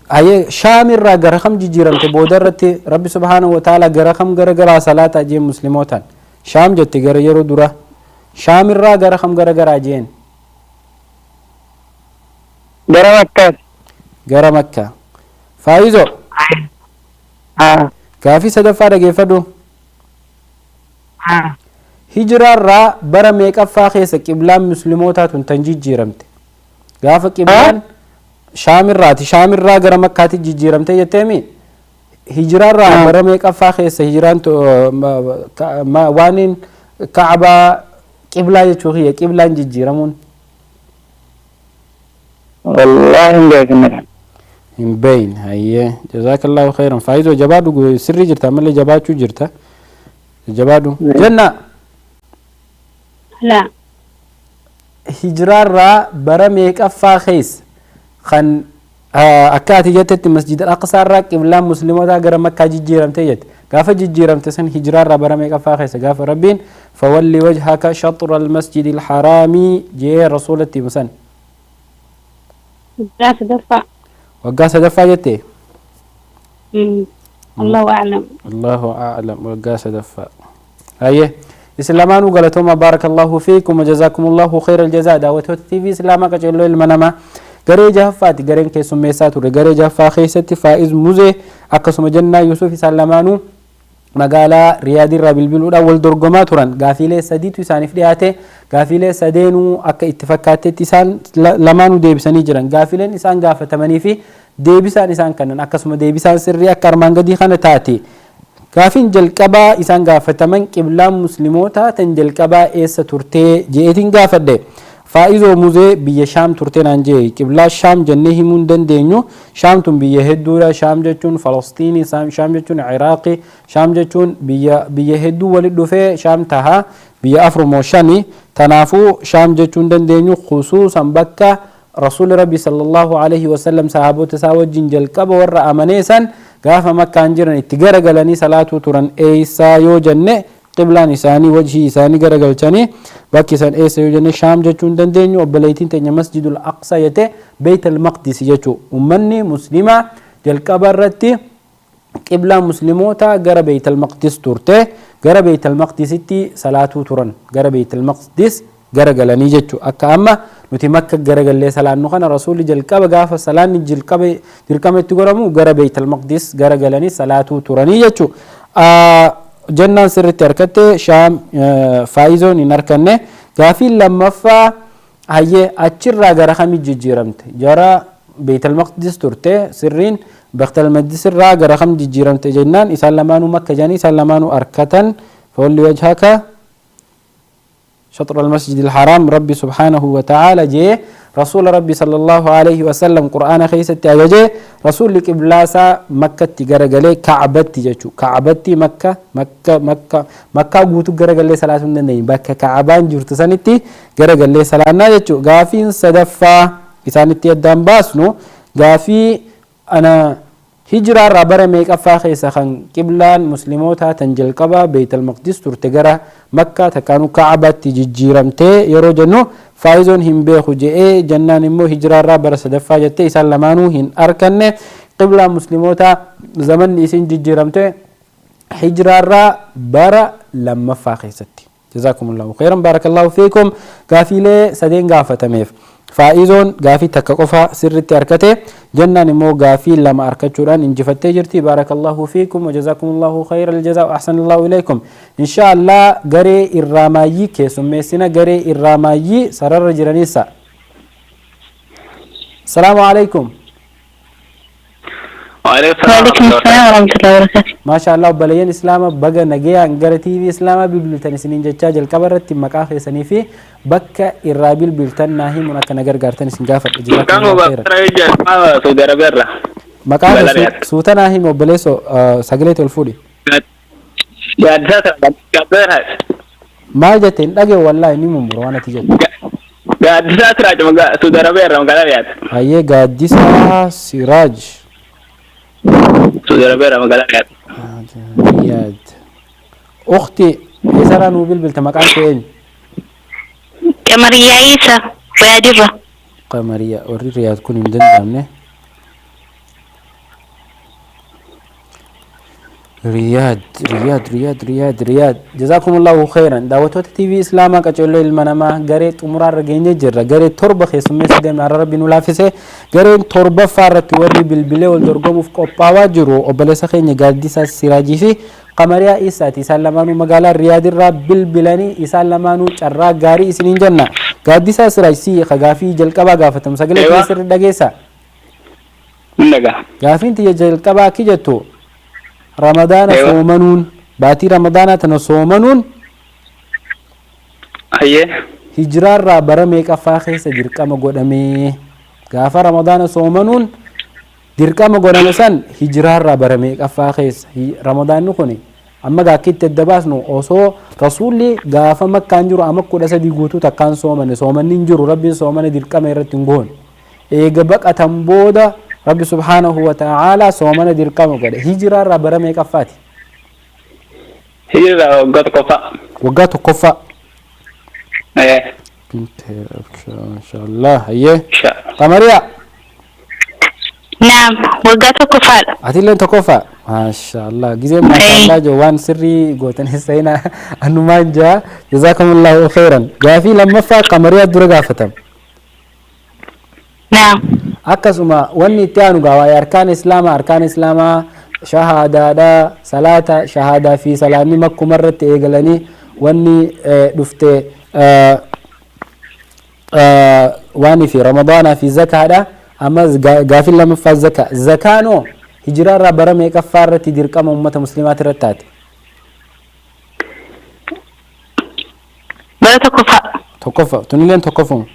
hayyee, Shaamirraa gara kam jijjiiramte booda irratti? Rabbi subhaanahu wa ta'ala gara kam gara garaa salaataa jeen muslimootaan? Shaam jette gara yeroo dura. Shaamirraa gara kam gara garaa jeen? Gara Makkaati. Gara Makkaa. Faayizo. Haa. Gaafii sadaffaa dhageeffadhu. Haa. Hijiraarraa bara meeqaffaa keessa qiblaan muslimootaa tun tan jijjiiramte? Gaafa qiblaan Shaamirraati, Shaamirraa gara Makkaatti jijjiiramte jetteemi, hijiraarraa bara meeqaffaa keessa hijiraan waaniin Kaabaa qiblaa jechuu kiyya, qiblaan jijjiiramuun? Wallaahi hin beekne. Hin beeyne. Hayyee, jazaakallaahu khayran. Faayizoo, jabaadhu, sirrii jirta, ammallee jabaachuu jirta, jabaadhu. Jenna. Laa. Hijiraarraa bara meeqaffaa keessa kan akka ati jettetti Masjid al-Aqsaarraa qiblaan muslimootaa gara Makkaa jijjiiramte jette? Gaafa jijjiiramte san hijiraarraa bara meeqaffaa keessa, gaafa Rabbiin "فول وجهك شطر المسجد الحرام" jee rasuulatti himu san? Waggaa sadaffaa. Waggaa sadaffaa jette? Allahu a'lam. Allahu a'lam, waggaa sadaffaa. Hayyee, isin lamaanuu galatooma, baarakallahu fiikum, jazaakumullahu khayral jazaa. Daawwattoota TV Islaamaa qaceelloo ilma namaa, garee jahaffaati gareen keessummeessaa ture. Garee jahaffaa keessatti Faa'iz Muzee akkasuma Jannaa Yusuf, isaan lamaanuu magaalaa Riyaadiirraa bilbiluudhaan wal dorgomaa turan. Gaafiilee sadiitu isaaniif dhiyaate. Gaafiilee sadeenuu akka itti fakkaattetti isaan lamaanuu deebisanii jiran. Gaafiileen isaan gaafatamanii fi deebisaan isaan kennan akkasuma deebisaan sirrii akka armaan gadii kana taate. Gaafiin jalqabaa isaan gaafataman "Qiblaan muslimootaa tan jalqabaa eessa turtee?" je'eetiin gaafadhe. Faa'izoo Muzee biyya Shaam turte naan jee. Qiblaa Shaam jennee himuu hin dandeenyu. Shaam tun biyya hedduudha. Shaam jechuun Falastiinii, Shaam jechuun Iraaqii, Shaam jechuun biyya hedduu walitti dhufee Shaam taha, biyya afurmoo shani. Tanaafuu Shaam jechuu hin dandeenyu. Khusuusan bakka Rasuulli Rabbi sallallahu alaihi wasallam sahaabota isaa wajjin jalqaba warra amanee san gaafa Makkaan jiran itti garagalanii salaatuu turan eessaa yoo jenne, qiblaan isaanii wajhii isaanii garagalchanii bakki san eessa yoo jenne, Shaam jechuu hin dandeenyu. Obboleettiin teenya Masjidul Aqsa jette, Beeyt al-Maqdis jechuu. Ummanni muslimaa jalqaba irratti qiblaan musliimoota gara Beeyt al-Maqdis turte. Gara Beeyt al-Maqdisitti salaatuu turan, gara Beeyt al-Maqdis garagalanii jechuu. Akka amma nuti Makka garagallee salaannu kana, Rasuulli jalqaba gaafa salaanni jalqaba dirqama itti godhamu gara Beeyt al-Maqdis garagalanii salaatuu turanii jechuu. Jennaan sirritti harkatte Shaam, Faayizoon hin harkanne. Gaafiin lammaffaa, hayyee, achirraa gara kamii jijjiiramte? Jara Beeyt al-Maqdis turte sirriin. Beeyt al-Maqdis irraa gara kam jijjiiramte jennaan, isaan lamaanuu Makka jedhanii isaan lamaanuu harkatan. "فول وجهك شطر المسجد الحرام" ربي سبحانه وتعالى جee رسول ربي صلى الله عليه وسلم قرآن خيستي أججee رسول قبلاسا مكة غرغلي كعبتي جچو. كعبتي مكة مكة مكة مكة غوتو غرغلي صلاة دندني، بكة كعبان جرت سنتي غرغلي صلاة جچو. غافين صدفا isaanitti addaan baasnu gaafii ana hijiraa irraa bara meeqaffaa keessa kan qiblaan muslimootaa tan jalqabaa Beeyt al-Maqdis turte gara Makkaa takkaanuu Ka'abaatti jijjiiramtee yeroo jennu, Faayizoon hin beeku je'ee, jennaan immoo hijiraa irraa bara sadaffaa jettee. Isaan lamaanuu hin arkanne. Qiblaan muslimootaa zamanni isin jijjiiramte hijiraa irraa bara lammaffaa keessatti. Jazaakumullahu khairan, baarakallahu fiikum. Gaafiilee sadeen gaafatameef Faa'izoon gaafii takka qofa sirritti harkate, Jannaan immoo gaafii lama harkachuudhaan injifattee jirti. Baarakallahu fiikum wa jazaakumullahu khayral jazaa wa ahsanallahu ilaykum. Insha Allah garee irraamaayyii keessummeessina, garee irraamaayyii sararra jiranisa. Asalaamu alaikum. Waalaikum salaam warahmatullahi wabarakatuh. Maasha Allah, obboleeyyan Islaama, baga nagayaan gara TV Islaamaa bilbiltan isiniin jechaa, jalqaba irratti maqaa keessanii fi bakka irraa bilbiltan naa himuun akka na gargaartan isin gaafadha. Maqaan koo Jazaakumullahu khayran. Baabara jedhama, Saudi Arabiyaa irraa. Maqaa Magaalaa kee Riyaad. suuta naa himi obboleessoo, sagalee ol fuudhi. Gaaddisaa Siraaj. Maal jette? Hin dhagee wallaahi, ni mummura waan ati jettu. Gaaddisaa Siraaj, Saudi Arabiyaa irraa, magaalaa Riyaad. Hayyee, Gaaddisaa Siraaj. Saudi Arabiyaa irraa, magaalaa Riyaad. Riyaad. Ukhti, eessarraa nuu bilbilta? Maqaan kee eenyu? Qamariyaa Isa, Riyaadirra. Qamariyaa, warri Riyaad kun hin danda'amne. Riyaad, Riyaad, Riyaad, Riyaad, Riyaad. Jazaakumullahu khayran. Daawwattoota TV Islaamaa qaceelloo ilma namaa, garee xumuraarra geenye jirra. Garee torba keessummeessa deemna, har'a Rabbi nu laaffise. Gareen torbaffaa irratti warri bilbilee wal dorgomuuf qophaawaa jiru obboleessa keenya Gaaddisaa Siraajii fi Qamariyaa Isaati. Isaan lamaanuu magaalaa Riyaad irraa bilbilanii, isaan lamaanuu carraa gaarii isiniin jenna. Gaaddisaa Siraaj, si gaafii jalqabaa gaafatamu. Sagalee Ewa. kee sirri dhageessaa? Hin dhagaa. Gaafiin tiyya jalqabaa akki jettu: Ramadaana Ewa. soomanuun, baatii Ramadaanaa tana soomanuun hijiraarraa bara meeqaffaa keessa dirqama godhamee? Gaafa Ramadaana soomanuun dirqama godhame san hijiraarraa bara meeqaffaa keessa? Ramadaanni kun amma gaakki itti adda baasnu, osoo rasuulli gaafa Makkaan jiru ama 13 guutuu takkaan soomane, soomanni hin jiru, Rabbiin soomana dirqama irratti hin goone. Eega baqatan booda Rabbi subhaanahu wa ta'aalaa soomana dirqama godhe. Hijiraarraa bara meeqaffaati? Hijira waggaa tokkoffaa. Waggaa tokkoffaa. Ee. Inshaallah, hayyee. Insha. Qamariyaa. Naam, waggaa tokkoffaadha. Atilleen tokkoffaa. Maashaallah. Gizee maashaallah joo waan sirrii gootanis seenaa anumaan jaa. Jazaakumullahu khairan. Gaafii lammaffaa Qamariyaa dura gaafatama. Naam. Akkasuma wanni itti aanu gaa waa'ee arkaan Islaamaa, arkaan Islaamaa shahaadaadha, salaata, shahaadaa fi salaanni makkuma irratti eegalanii wanni dhufte waanii fi Ramadaanaa fi zakaadha. Amma gaafiin lammaffaa zakaa. Zakaanoo hijiraarraa bara meeqaffaa irratti dirqama uummata musliimaati irratti taate? Bara tokkoffaa. Tokkoffaa. Tunilleen tokkoffuma.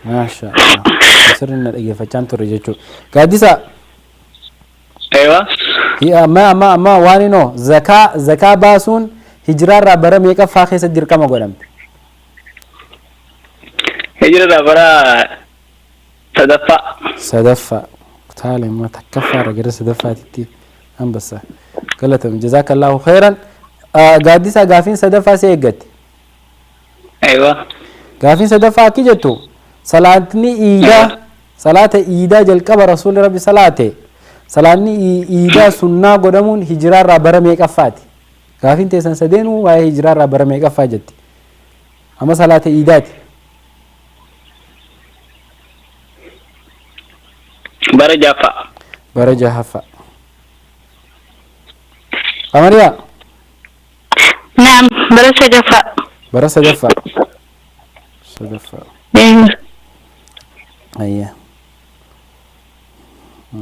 Maasha Allah. Sirri na dhaggeeffachaan turre jechuudha. Gaaddisa. Ewa. Amma amma amma waan inoo zakaa baasuun hijiraarraa bara meeqaffaa keessa dirqama godhamte? Hijira bara sadaffaa. Sadaffaa. Taala immoo takkaffaarra gara sadaffaatitti hambasa. Galatoomi. Jazaakallahu khairan. Gaaddisa, gaafiin sadaffaa si eeggatte. Ewa. Gaafiin sadaffaa akki jettu: salaatni iidaa, salaata iidaa jalqaba rasuulli Rabbi salaate, salaanni iidaa sunnaa godhamuun hijiraarraa bara meeqaffaati? Gaafiin teessan sadeenuu waa'ee hijiraarraa bara meeqaffaa jetti. Amma salaata iidaati. Bara jaffaa. Bara jahaffaa. Qamariyaa. Naam, bara sadaffaa. Bara sadaffaa. Sadaffaa. Ayya.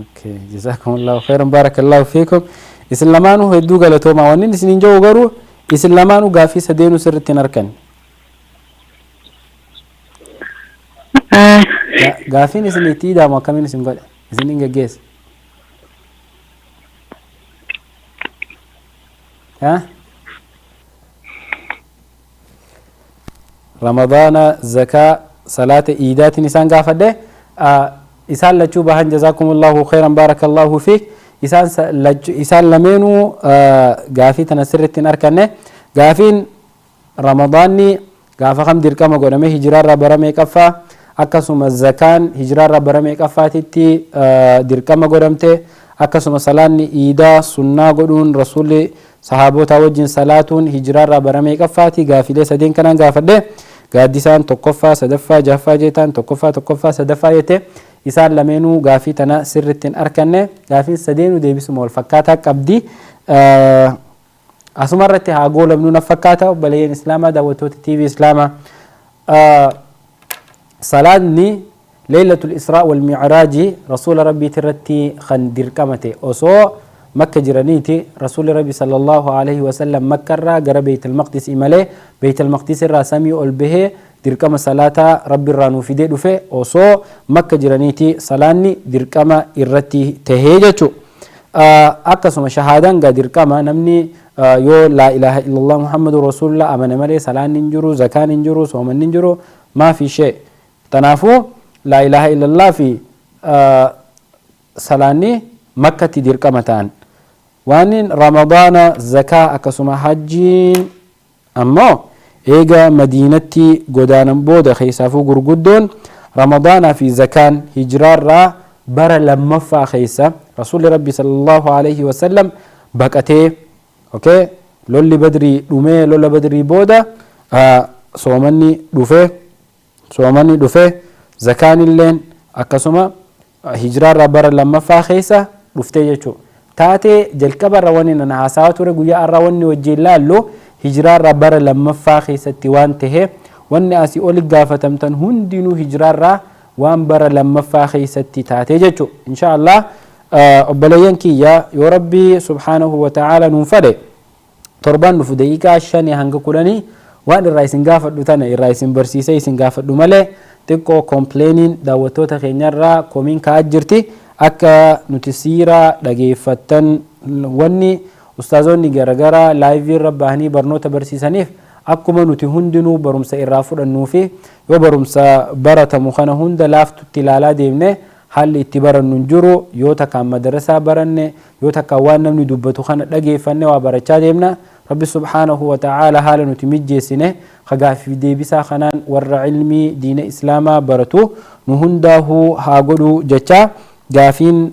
Okay. Jazakumullahu khairan, barakallahu fiikum. Isin lamaanuu hedduu galatoomaa. Wanni isin hin jiru garuu isin lamaanuu gaafii sadeenuu sirriitti hin arkanne. Gaafiin isin itti idaamu akkamiin isin godhe? Isin hin geggeesse? Ha? Ramadaana, zakaa, salaata iidaatiin isaan gaafadhe. Isaan lachuu bahan. Jazaakumullahu khairan, barakallahu fiik. Isaan isaan lameenuu gaafii tana sirriitti hin arkanne. Gaafiin Ramadaanni gaafa kam dirqama godhame, hijiraarraa bara meeqaffaa, akkasuma zakaan hijiraarraa bara meeqaffaatitti dirqama godhamte, akkasuma salaanni iidaa sunnaa godhuun rasuulli sahaabota wajjin salaatuun hijiraarraa bara meeqaffaati, gaafilee sadeen kanaan gaafadhe. Gaaddisaan tokkoffaa, sadaffaa, jahaffaa jeetaan tokkoffaa, tokkoffaa, sadaffaa jette. Isaan lameenuu gaafii tana sirriitti hin arkanne. Gaafiin sadeenuu deebisuma wal fakkaataa qabdi. Asuma irratti haa goolabnu na fakkaata, obboleeyyan Islaamaa, daawwattoota TV Islaamaa. Salaanni Leeylatul Israa wal Mi'raaji Rasuula Rabbiiti irratti kan dirqamate osoo Makka jiraniiti. Rasuulli Rabbi sallallahu alaihi wasallam Makka irraa gara Beeytal Maqdis imalee, Beeytal Maqdis irraa samii ol bahee dirqama salaataa Rabbi irraa nuu fidee dhufe. Osoo Makka jiraniiti salaanni dirqama irratti tahee jechuudha. Akkasuma shahaadaan gaa dirqama, namni yoo laa ilaaha illallah Muhammadu Rasuulullah amane malee salaanni hin jiru, zakaan hin jiru, soomanni hin jiru, maafi shee. Tanaafuu laa ilaaha illallah fi salaanni Makkatti dirqama ta'an. Waan Ramadaana, zakaa, akkasuma hajjiin ammoo eega Madiinatti godaanan booda. Keessaafuu gurguddoon Ramadaanaa fi zakaan hijiraarraa bara lammaffaa keessa Rasuulli Rabbi sallallahu alaihi wasallam baqatee, okay, lolli Badrii dhumee, lola Badrii booda soomanni dhufe, soomanni dhufe, zakaan illeen akkasuma hijiraarraa bara lammaffaa keessa dhuftee jechuudha. Taatee jalqabarra wanni nan haasawaa ture, guyyaa har'aa wanni wajjin laallu hijiraarraa bara lammaffaa keessatti waan tahe, wanni asii oli gaafatamtan hundinuu hijiraarraa waan bara lammaffaa keessatti taatee jechuudha. Insha Allah, obboleeyyan kiyya, yoo Rabbi subhaanahu wa ta'aala nuun fedhe, torban dhufu daqiiqaa 5 hanga 10 waan irraa isin gaafadhu tana irraa isin barsiisee isin gaafadhu malee, xiqqoo complainiin daawwattoota keenyarraa komiin ka'aa jirti akka nuti siiraa dhageeffattan. Wanni ustaazonni garagaraa live irra bahanii barnoota barsiisaniif akkuma nuti hundinuu barumsa irraa fudhannuu fi yoo barumsa baratamu kana hunda laaftutti ilaalaa deemne, haalli itti barannu hin jiru. Yoo takkaan madarasaa baranne, yoo takkaan waan namni dubbatu kana dhageeffanne, waa barachaa deemna. Rabbi subhaanahu wa ta'aala haala nuti mijjeessine kagaafiif deebisaa kanaan warra ilmii diina Islaamaa baratu nu hundaahuu haa godhu jecha, gaafiin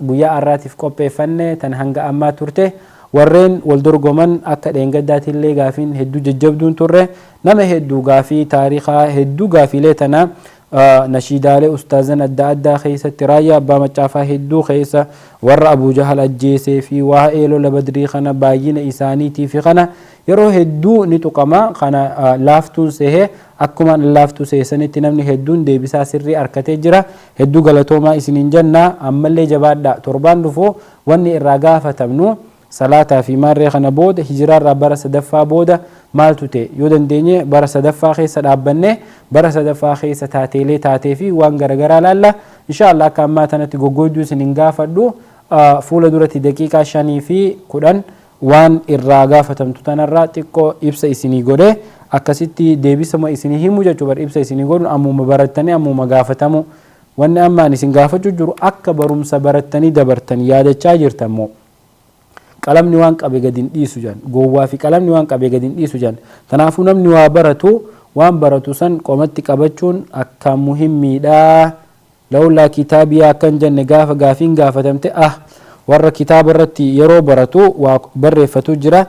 guyyaa har'aatiif qopheeffanne tan hanga ammaa turte. Warreen wal dorgoman, akka dheengaddaatillee gaafiin hedduu jajjabduun turre. Nama hedduu gaafii taarikaa hedduu, gaafiilee tana nashiidaalee ustaazan adda addaa keessatti, raayyaa abbaa macaafaa hedduu keessa, warra Abuu Jahal ajjeesee fi waa'ee lola Badrii kana, baay'ina isaaniitii fi kana yeroo hedduu ni tuqama. Kana laaftuun sehee, akkuma laaftuu seesanitti namni hedduun deebisaa sirrii harkatee jira. Hedduu galatoomaa isiniin jenna, ammallee jabaadha. Torbaan dhufu wanni irraa gaafatamnu salaataa fi maarree kana booda hijiraarraa bara sadaffaa booda maaltu ta'e. Yoo dandeenye bara sadaffaa keessa dhaabbanne, bara sadaffaa keessa taateelee taatee fi waan garagaraa laalla, insha Allah. Akka ammaa tanatti goggoyduu isin hin gaafadhu. Fuula duratti daqiiqaa 5 fi 10 waan irraa gaafatamtu tanarraa xiqqoo ibsa isinii godhe, akkasitti deebisama isinii himu jechuu bar. Ibsa isinii godhu, ammuma barattanii ammuma gaafatamu. Wanni ammaan isin gaafachuu jiru akka barumsa barattanii dabartan yaadachaa jirtan moo? Qalamni waan qabe gadi hin dhiisu jedhan, gowwaa fi qalamni waan qabe gadi hin dhiisu jedhan. Kanaafuu namni waa baratu, waan baratu san qomatti qabachuun akkaan muhimmiidha. Lawlaa kitaabiyaa akkan jenne gaafa gaafiin gaafatamte, ah, warra kitaaba irratti yeroo baratu waa barreeffatu jira,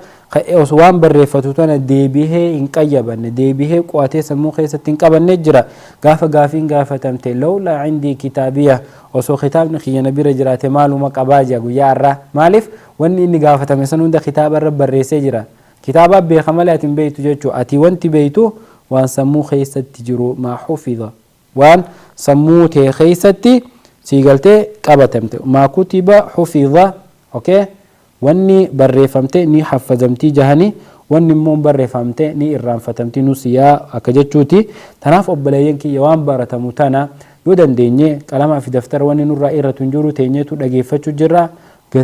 waan barreeffatu tana deebihee hin qayyabanne, deebihee qo'atee sammuu keessatti hin qabanne jira. Gaafa gaafiin gaafatamte, lawlaa cindii kitaabiya, osoo kitaabni kiyya na bira jiraate maaluma qabaa jira guyyaa har'aa. Maaliif? Wanni inni gaafatame san hunda kitaaba irra barreessee jira. Kitaaba beeka malee ati hin beektu jechuu. Ati wanti beektu waan sammuu keessatti jiru, maa xufida, waan sammuu tee keessatti sii galtee qabatamte. Maa kutiba xufida, okay, wanni barreeffamte ni haffazamtii jahanii, wanni immoo barreeffamte ni irraanfatamti, nusiyaa akka jechuuti. Tanaaf obboleeyyan kiyya, waan baratamu tana yoo dandeenye qalamaa fi daftara, wanni nurraa irratu hin jiru, teenyeetu dhageeffachuu jirra,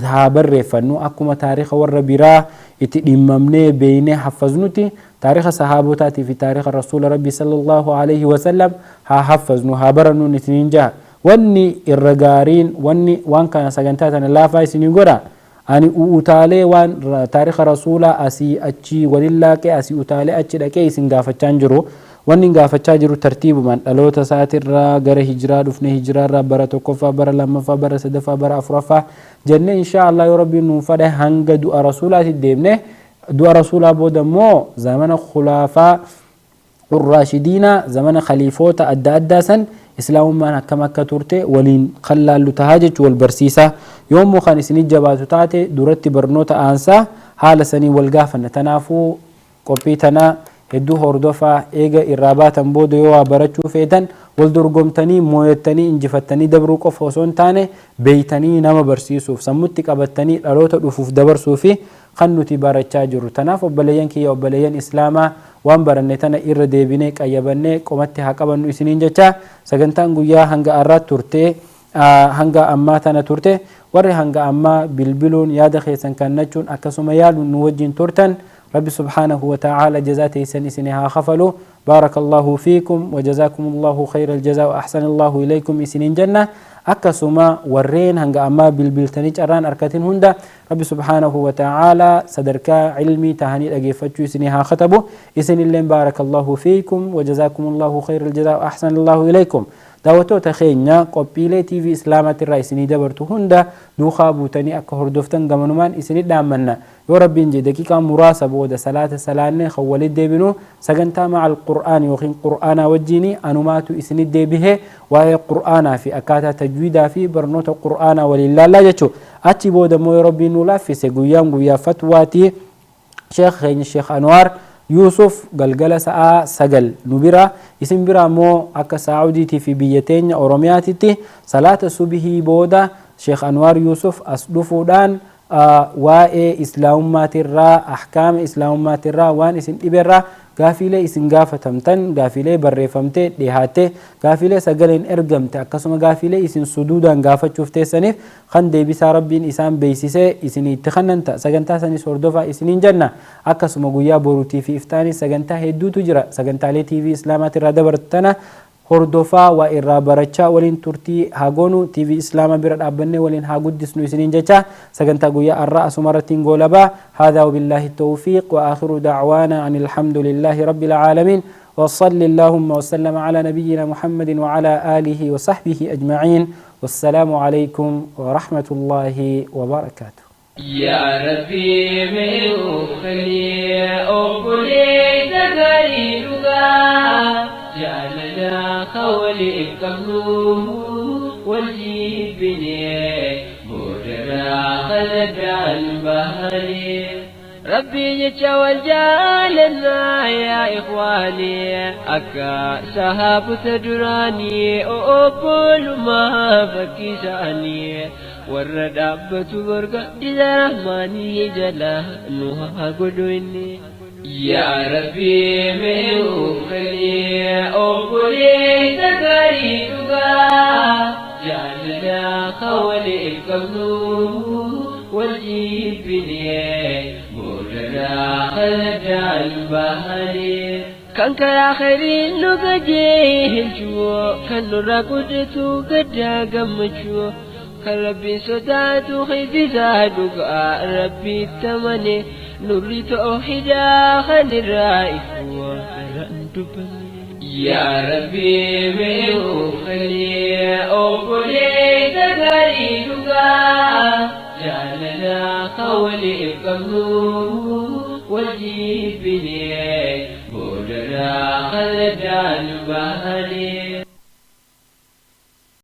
haa barreeffannu. Akkuma taarika warra biraa itti dhimmamnee beeynee haffaznuti, taarika sahaabotaatii fi taarika Rasuula Rabbi sallallahu alaihi wasallam haa haffaznu, haa barannuun isiniin jaha. Wanni irra gaariin, wanni waan kana sagantaa tana laafaa isinii godha, ani utaalee waan taarika Rasuulaa asii achii walin laaqee, asii utaalee achi dhaqee isin gaafachaa hin jiru. Wanni gaafachaa jiru tartiibumaan dhaloota isaatirraa gara hijiraa dhufne, hijiraarraa bara tokkoffaa, bara lammaffaa, bara sadaffaa, bara afuraffaa jennee, insha Allah, yoo Rabbiin nuun fedhe hanga du'a Rasuulaatti deemne. Du'a Rasuulaa booda immoo zamana khulaafaa. الراشدين زمن خليفوتا أدى أدى سن إسلام ما كما كترته ولين خلال تهاجج والبرسيسة يوم خان سني جباتو تاتي درت برنوتا أنسا حال سني والقافة نتنافو قبيتنا hedduu hordofaa eega irraa baatan booda yoo waa barachuu feetan wal dorgomtanii mooyattanii injifattanii dabruu qofa osoo hin taane beeytanii nama barsiisuuf sammutti qabattanii dhaloota dhufuuf dabarsuu fi kan nuti barachaa jirru. Tanaaf obboleeyyan kiyya obboleeyyan islaamaa waan baranne tana irra deebinee qayyabannee qomatti haa qabannu isiniin jecha sagantaan guyyaa hanga har'aatti turte hanga ammaa tana turte warri hanga ammaa bilbiluun yaada keessan kennachuun akkasuma yaaluun nu wajjin turtan رب سبحانه وتعالى جزاته سنسنها خفلوا بارك الله فيكم وجزاكم الله خير الجزاء وأحسن الله إليكم إسنين جنة أكسما ورين هنگا أما بالبلتني جران أركتين هندا رب سبحانه وتعالى صدركا علمي تهاني الأجيفتشو إسنها خطبوا إسن اللين بارك الله فيكم وجزاكم الله خير الجزاء وأحسن الله إليكم daawwattoota keenya qophiilee TV Islaamaatti irraa isinii dabartu hunda duukaa buutanii akka hordoftan gamanumaan isinii dhaammanna. Yoo Rabbiin jedhe daqiiqaa muraasa booda salaata salaannee kan walitti deebinu sagantaa macal Qur'aan yookiin Qur'aanaa wajjin anumaatu isinii deebihee waa'ee Qur'aanaa fi akkaataa tajwiidaa fi barnoota Qur'aanaa waliin laallaa jechuudha. Achi booda immoo yoo Rabbiin nu laaffise guyyaan guyyaa fatwaatii Sheekh keenya Sheekh Anwaar Yuusuf galgala sa'aa 9 nu bira isin bira immoo akka Saa'udiitii fi biyya teenya Oromiyaatitti salaata subihii booda Sheekh Anwaar Yuusuf as dhufuudhaan waa'ee islaamummaatirraa ahkaama islaamummaatirraa waan isin dhiberraa gaafiilee isin gaafatamtan gaafiilee barreeffamtee dhihaatte gaafiilee sagaleen ergamte akkasuma gaafiilee isin suduudaan gaafachuuf teessaniif kan deebisaa Rabbiin isaan beeksisee isin itti kennanta sagantaa sanis hordofaa isiniin jenna. Akkasuma guyyaa boruutii fi iftaanis sagantaa hedduutu jira sagantaalee TV Islaamaatirraa dabartana hordofaa waa irraa barachaa waliin turtii haa goonu TV Islaamaa bira dhaabbannee waliin haa guddisnu isiniin jecha sagantaa guyyaa har'aa asuma irratti goolabaa. Haadhaa wabillaahi tawfiiq wa aakhiru dacwaana an alhamdulillaahi rabbil caalamiin وصل اللهم وسلم على نبينا محمد وعلى آله وصحبه أجمعين والسلام عليكم ورحمة الله وبركاته. يا ربي من خلي أقولي تغريبا جعلنا خولي قبله والجبني بودرا خلد البهري ربي يتشوى جالنا يا إخواني أكا سهاب تدراني أقول ما فكيساني والردابة برقة إذا رحماني جلا نوها قدويني يا ربي من خلي أقولي تكريبا جعلنا خولي قبله والجبني بودرا خلد البهري كان كآخرين نقجيه الجو كان نراقدتو قد قمتشو كان ربي صداتو خيزي زادوك ربي التمني نوري توحيدا خل الرائف يا ربي من خلي أقولي تكريبا جعلنا خولي قبله والجبني بودرا خلد البهري.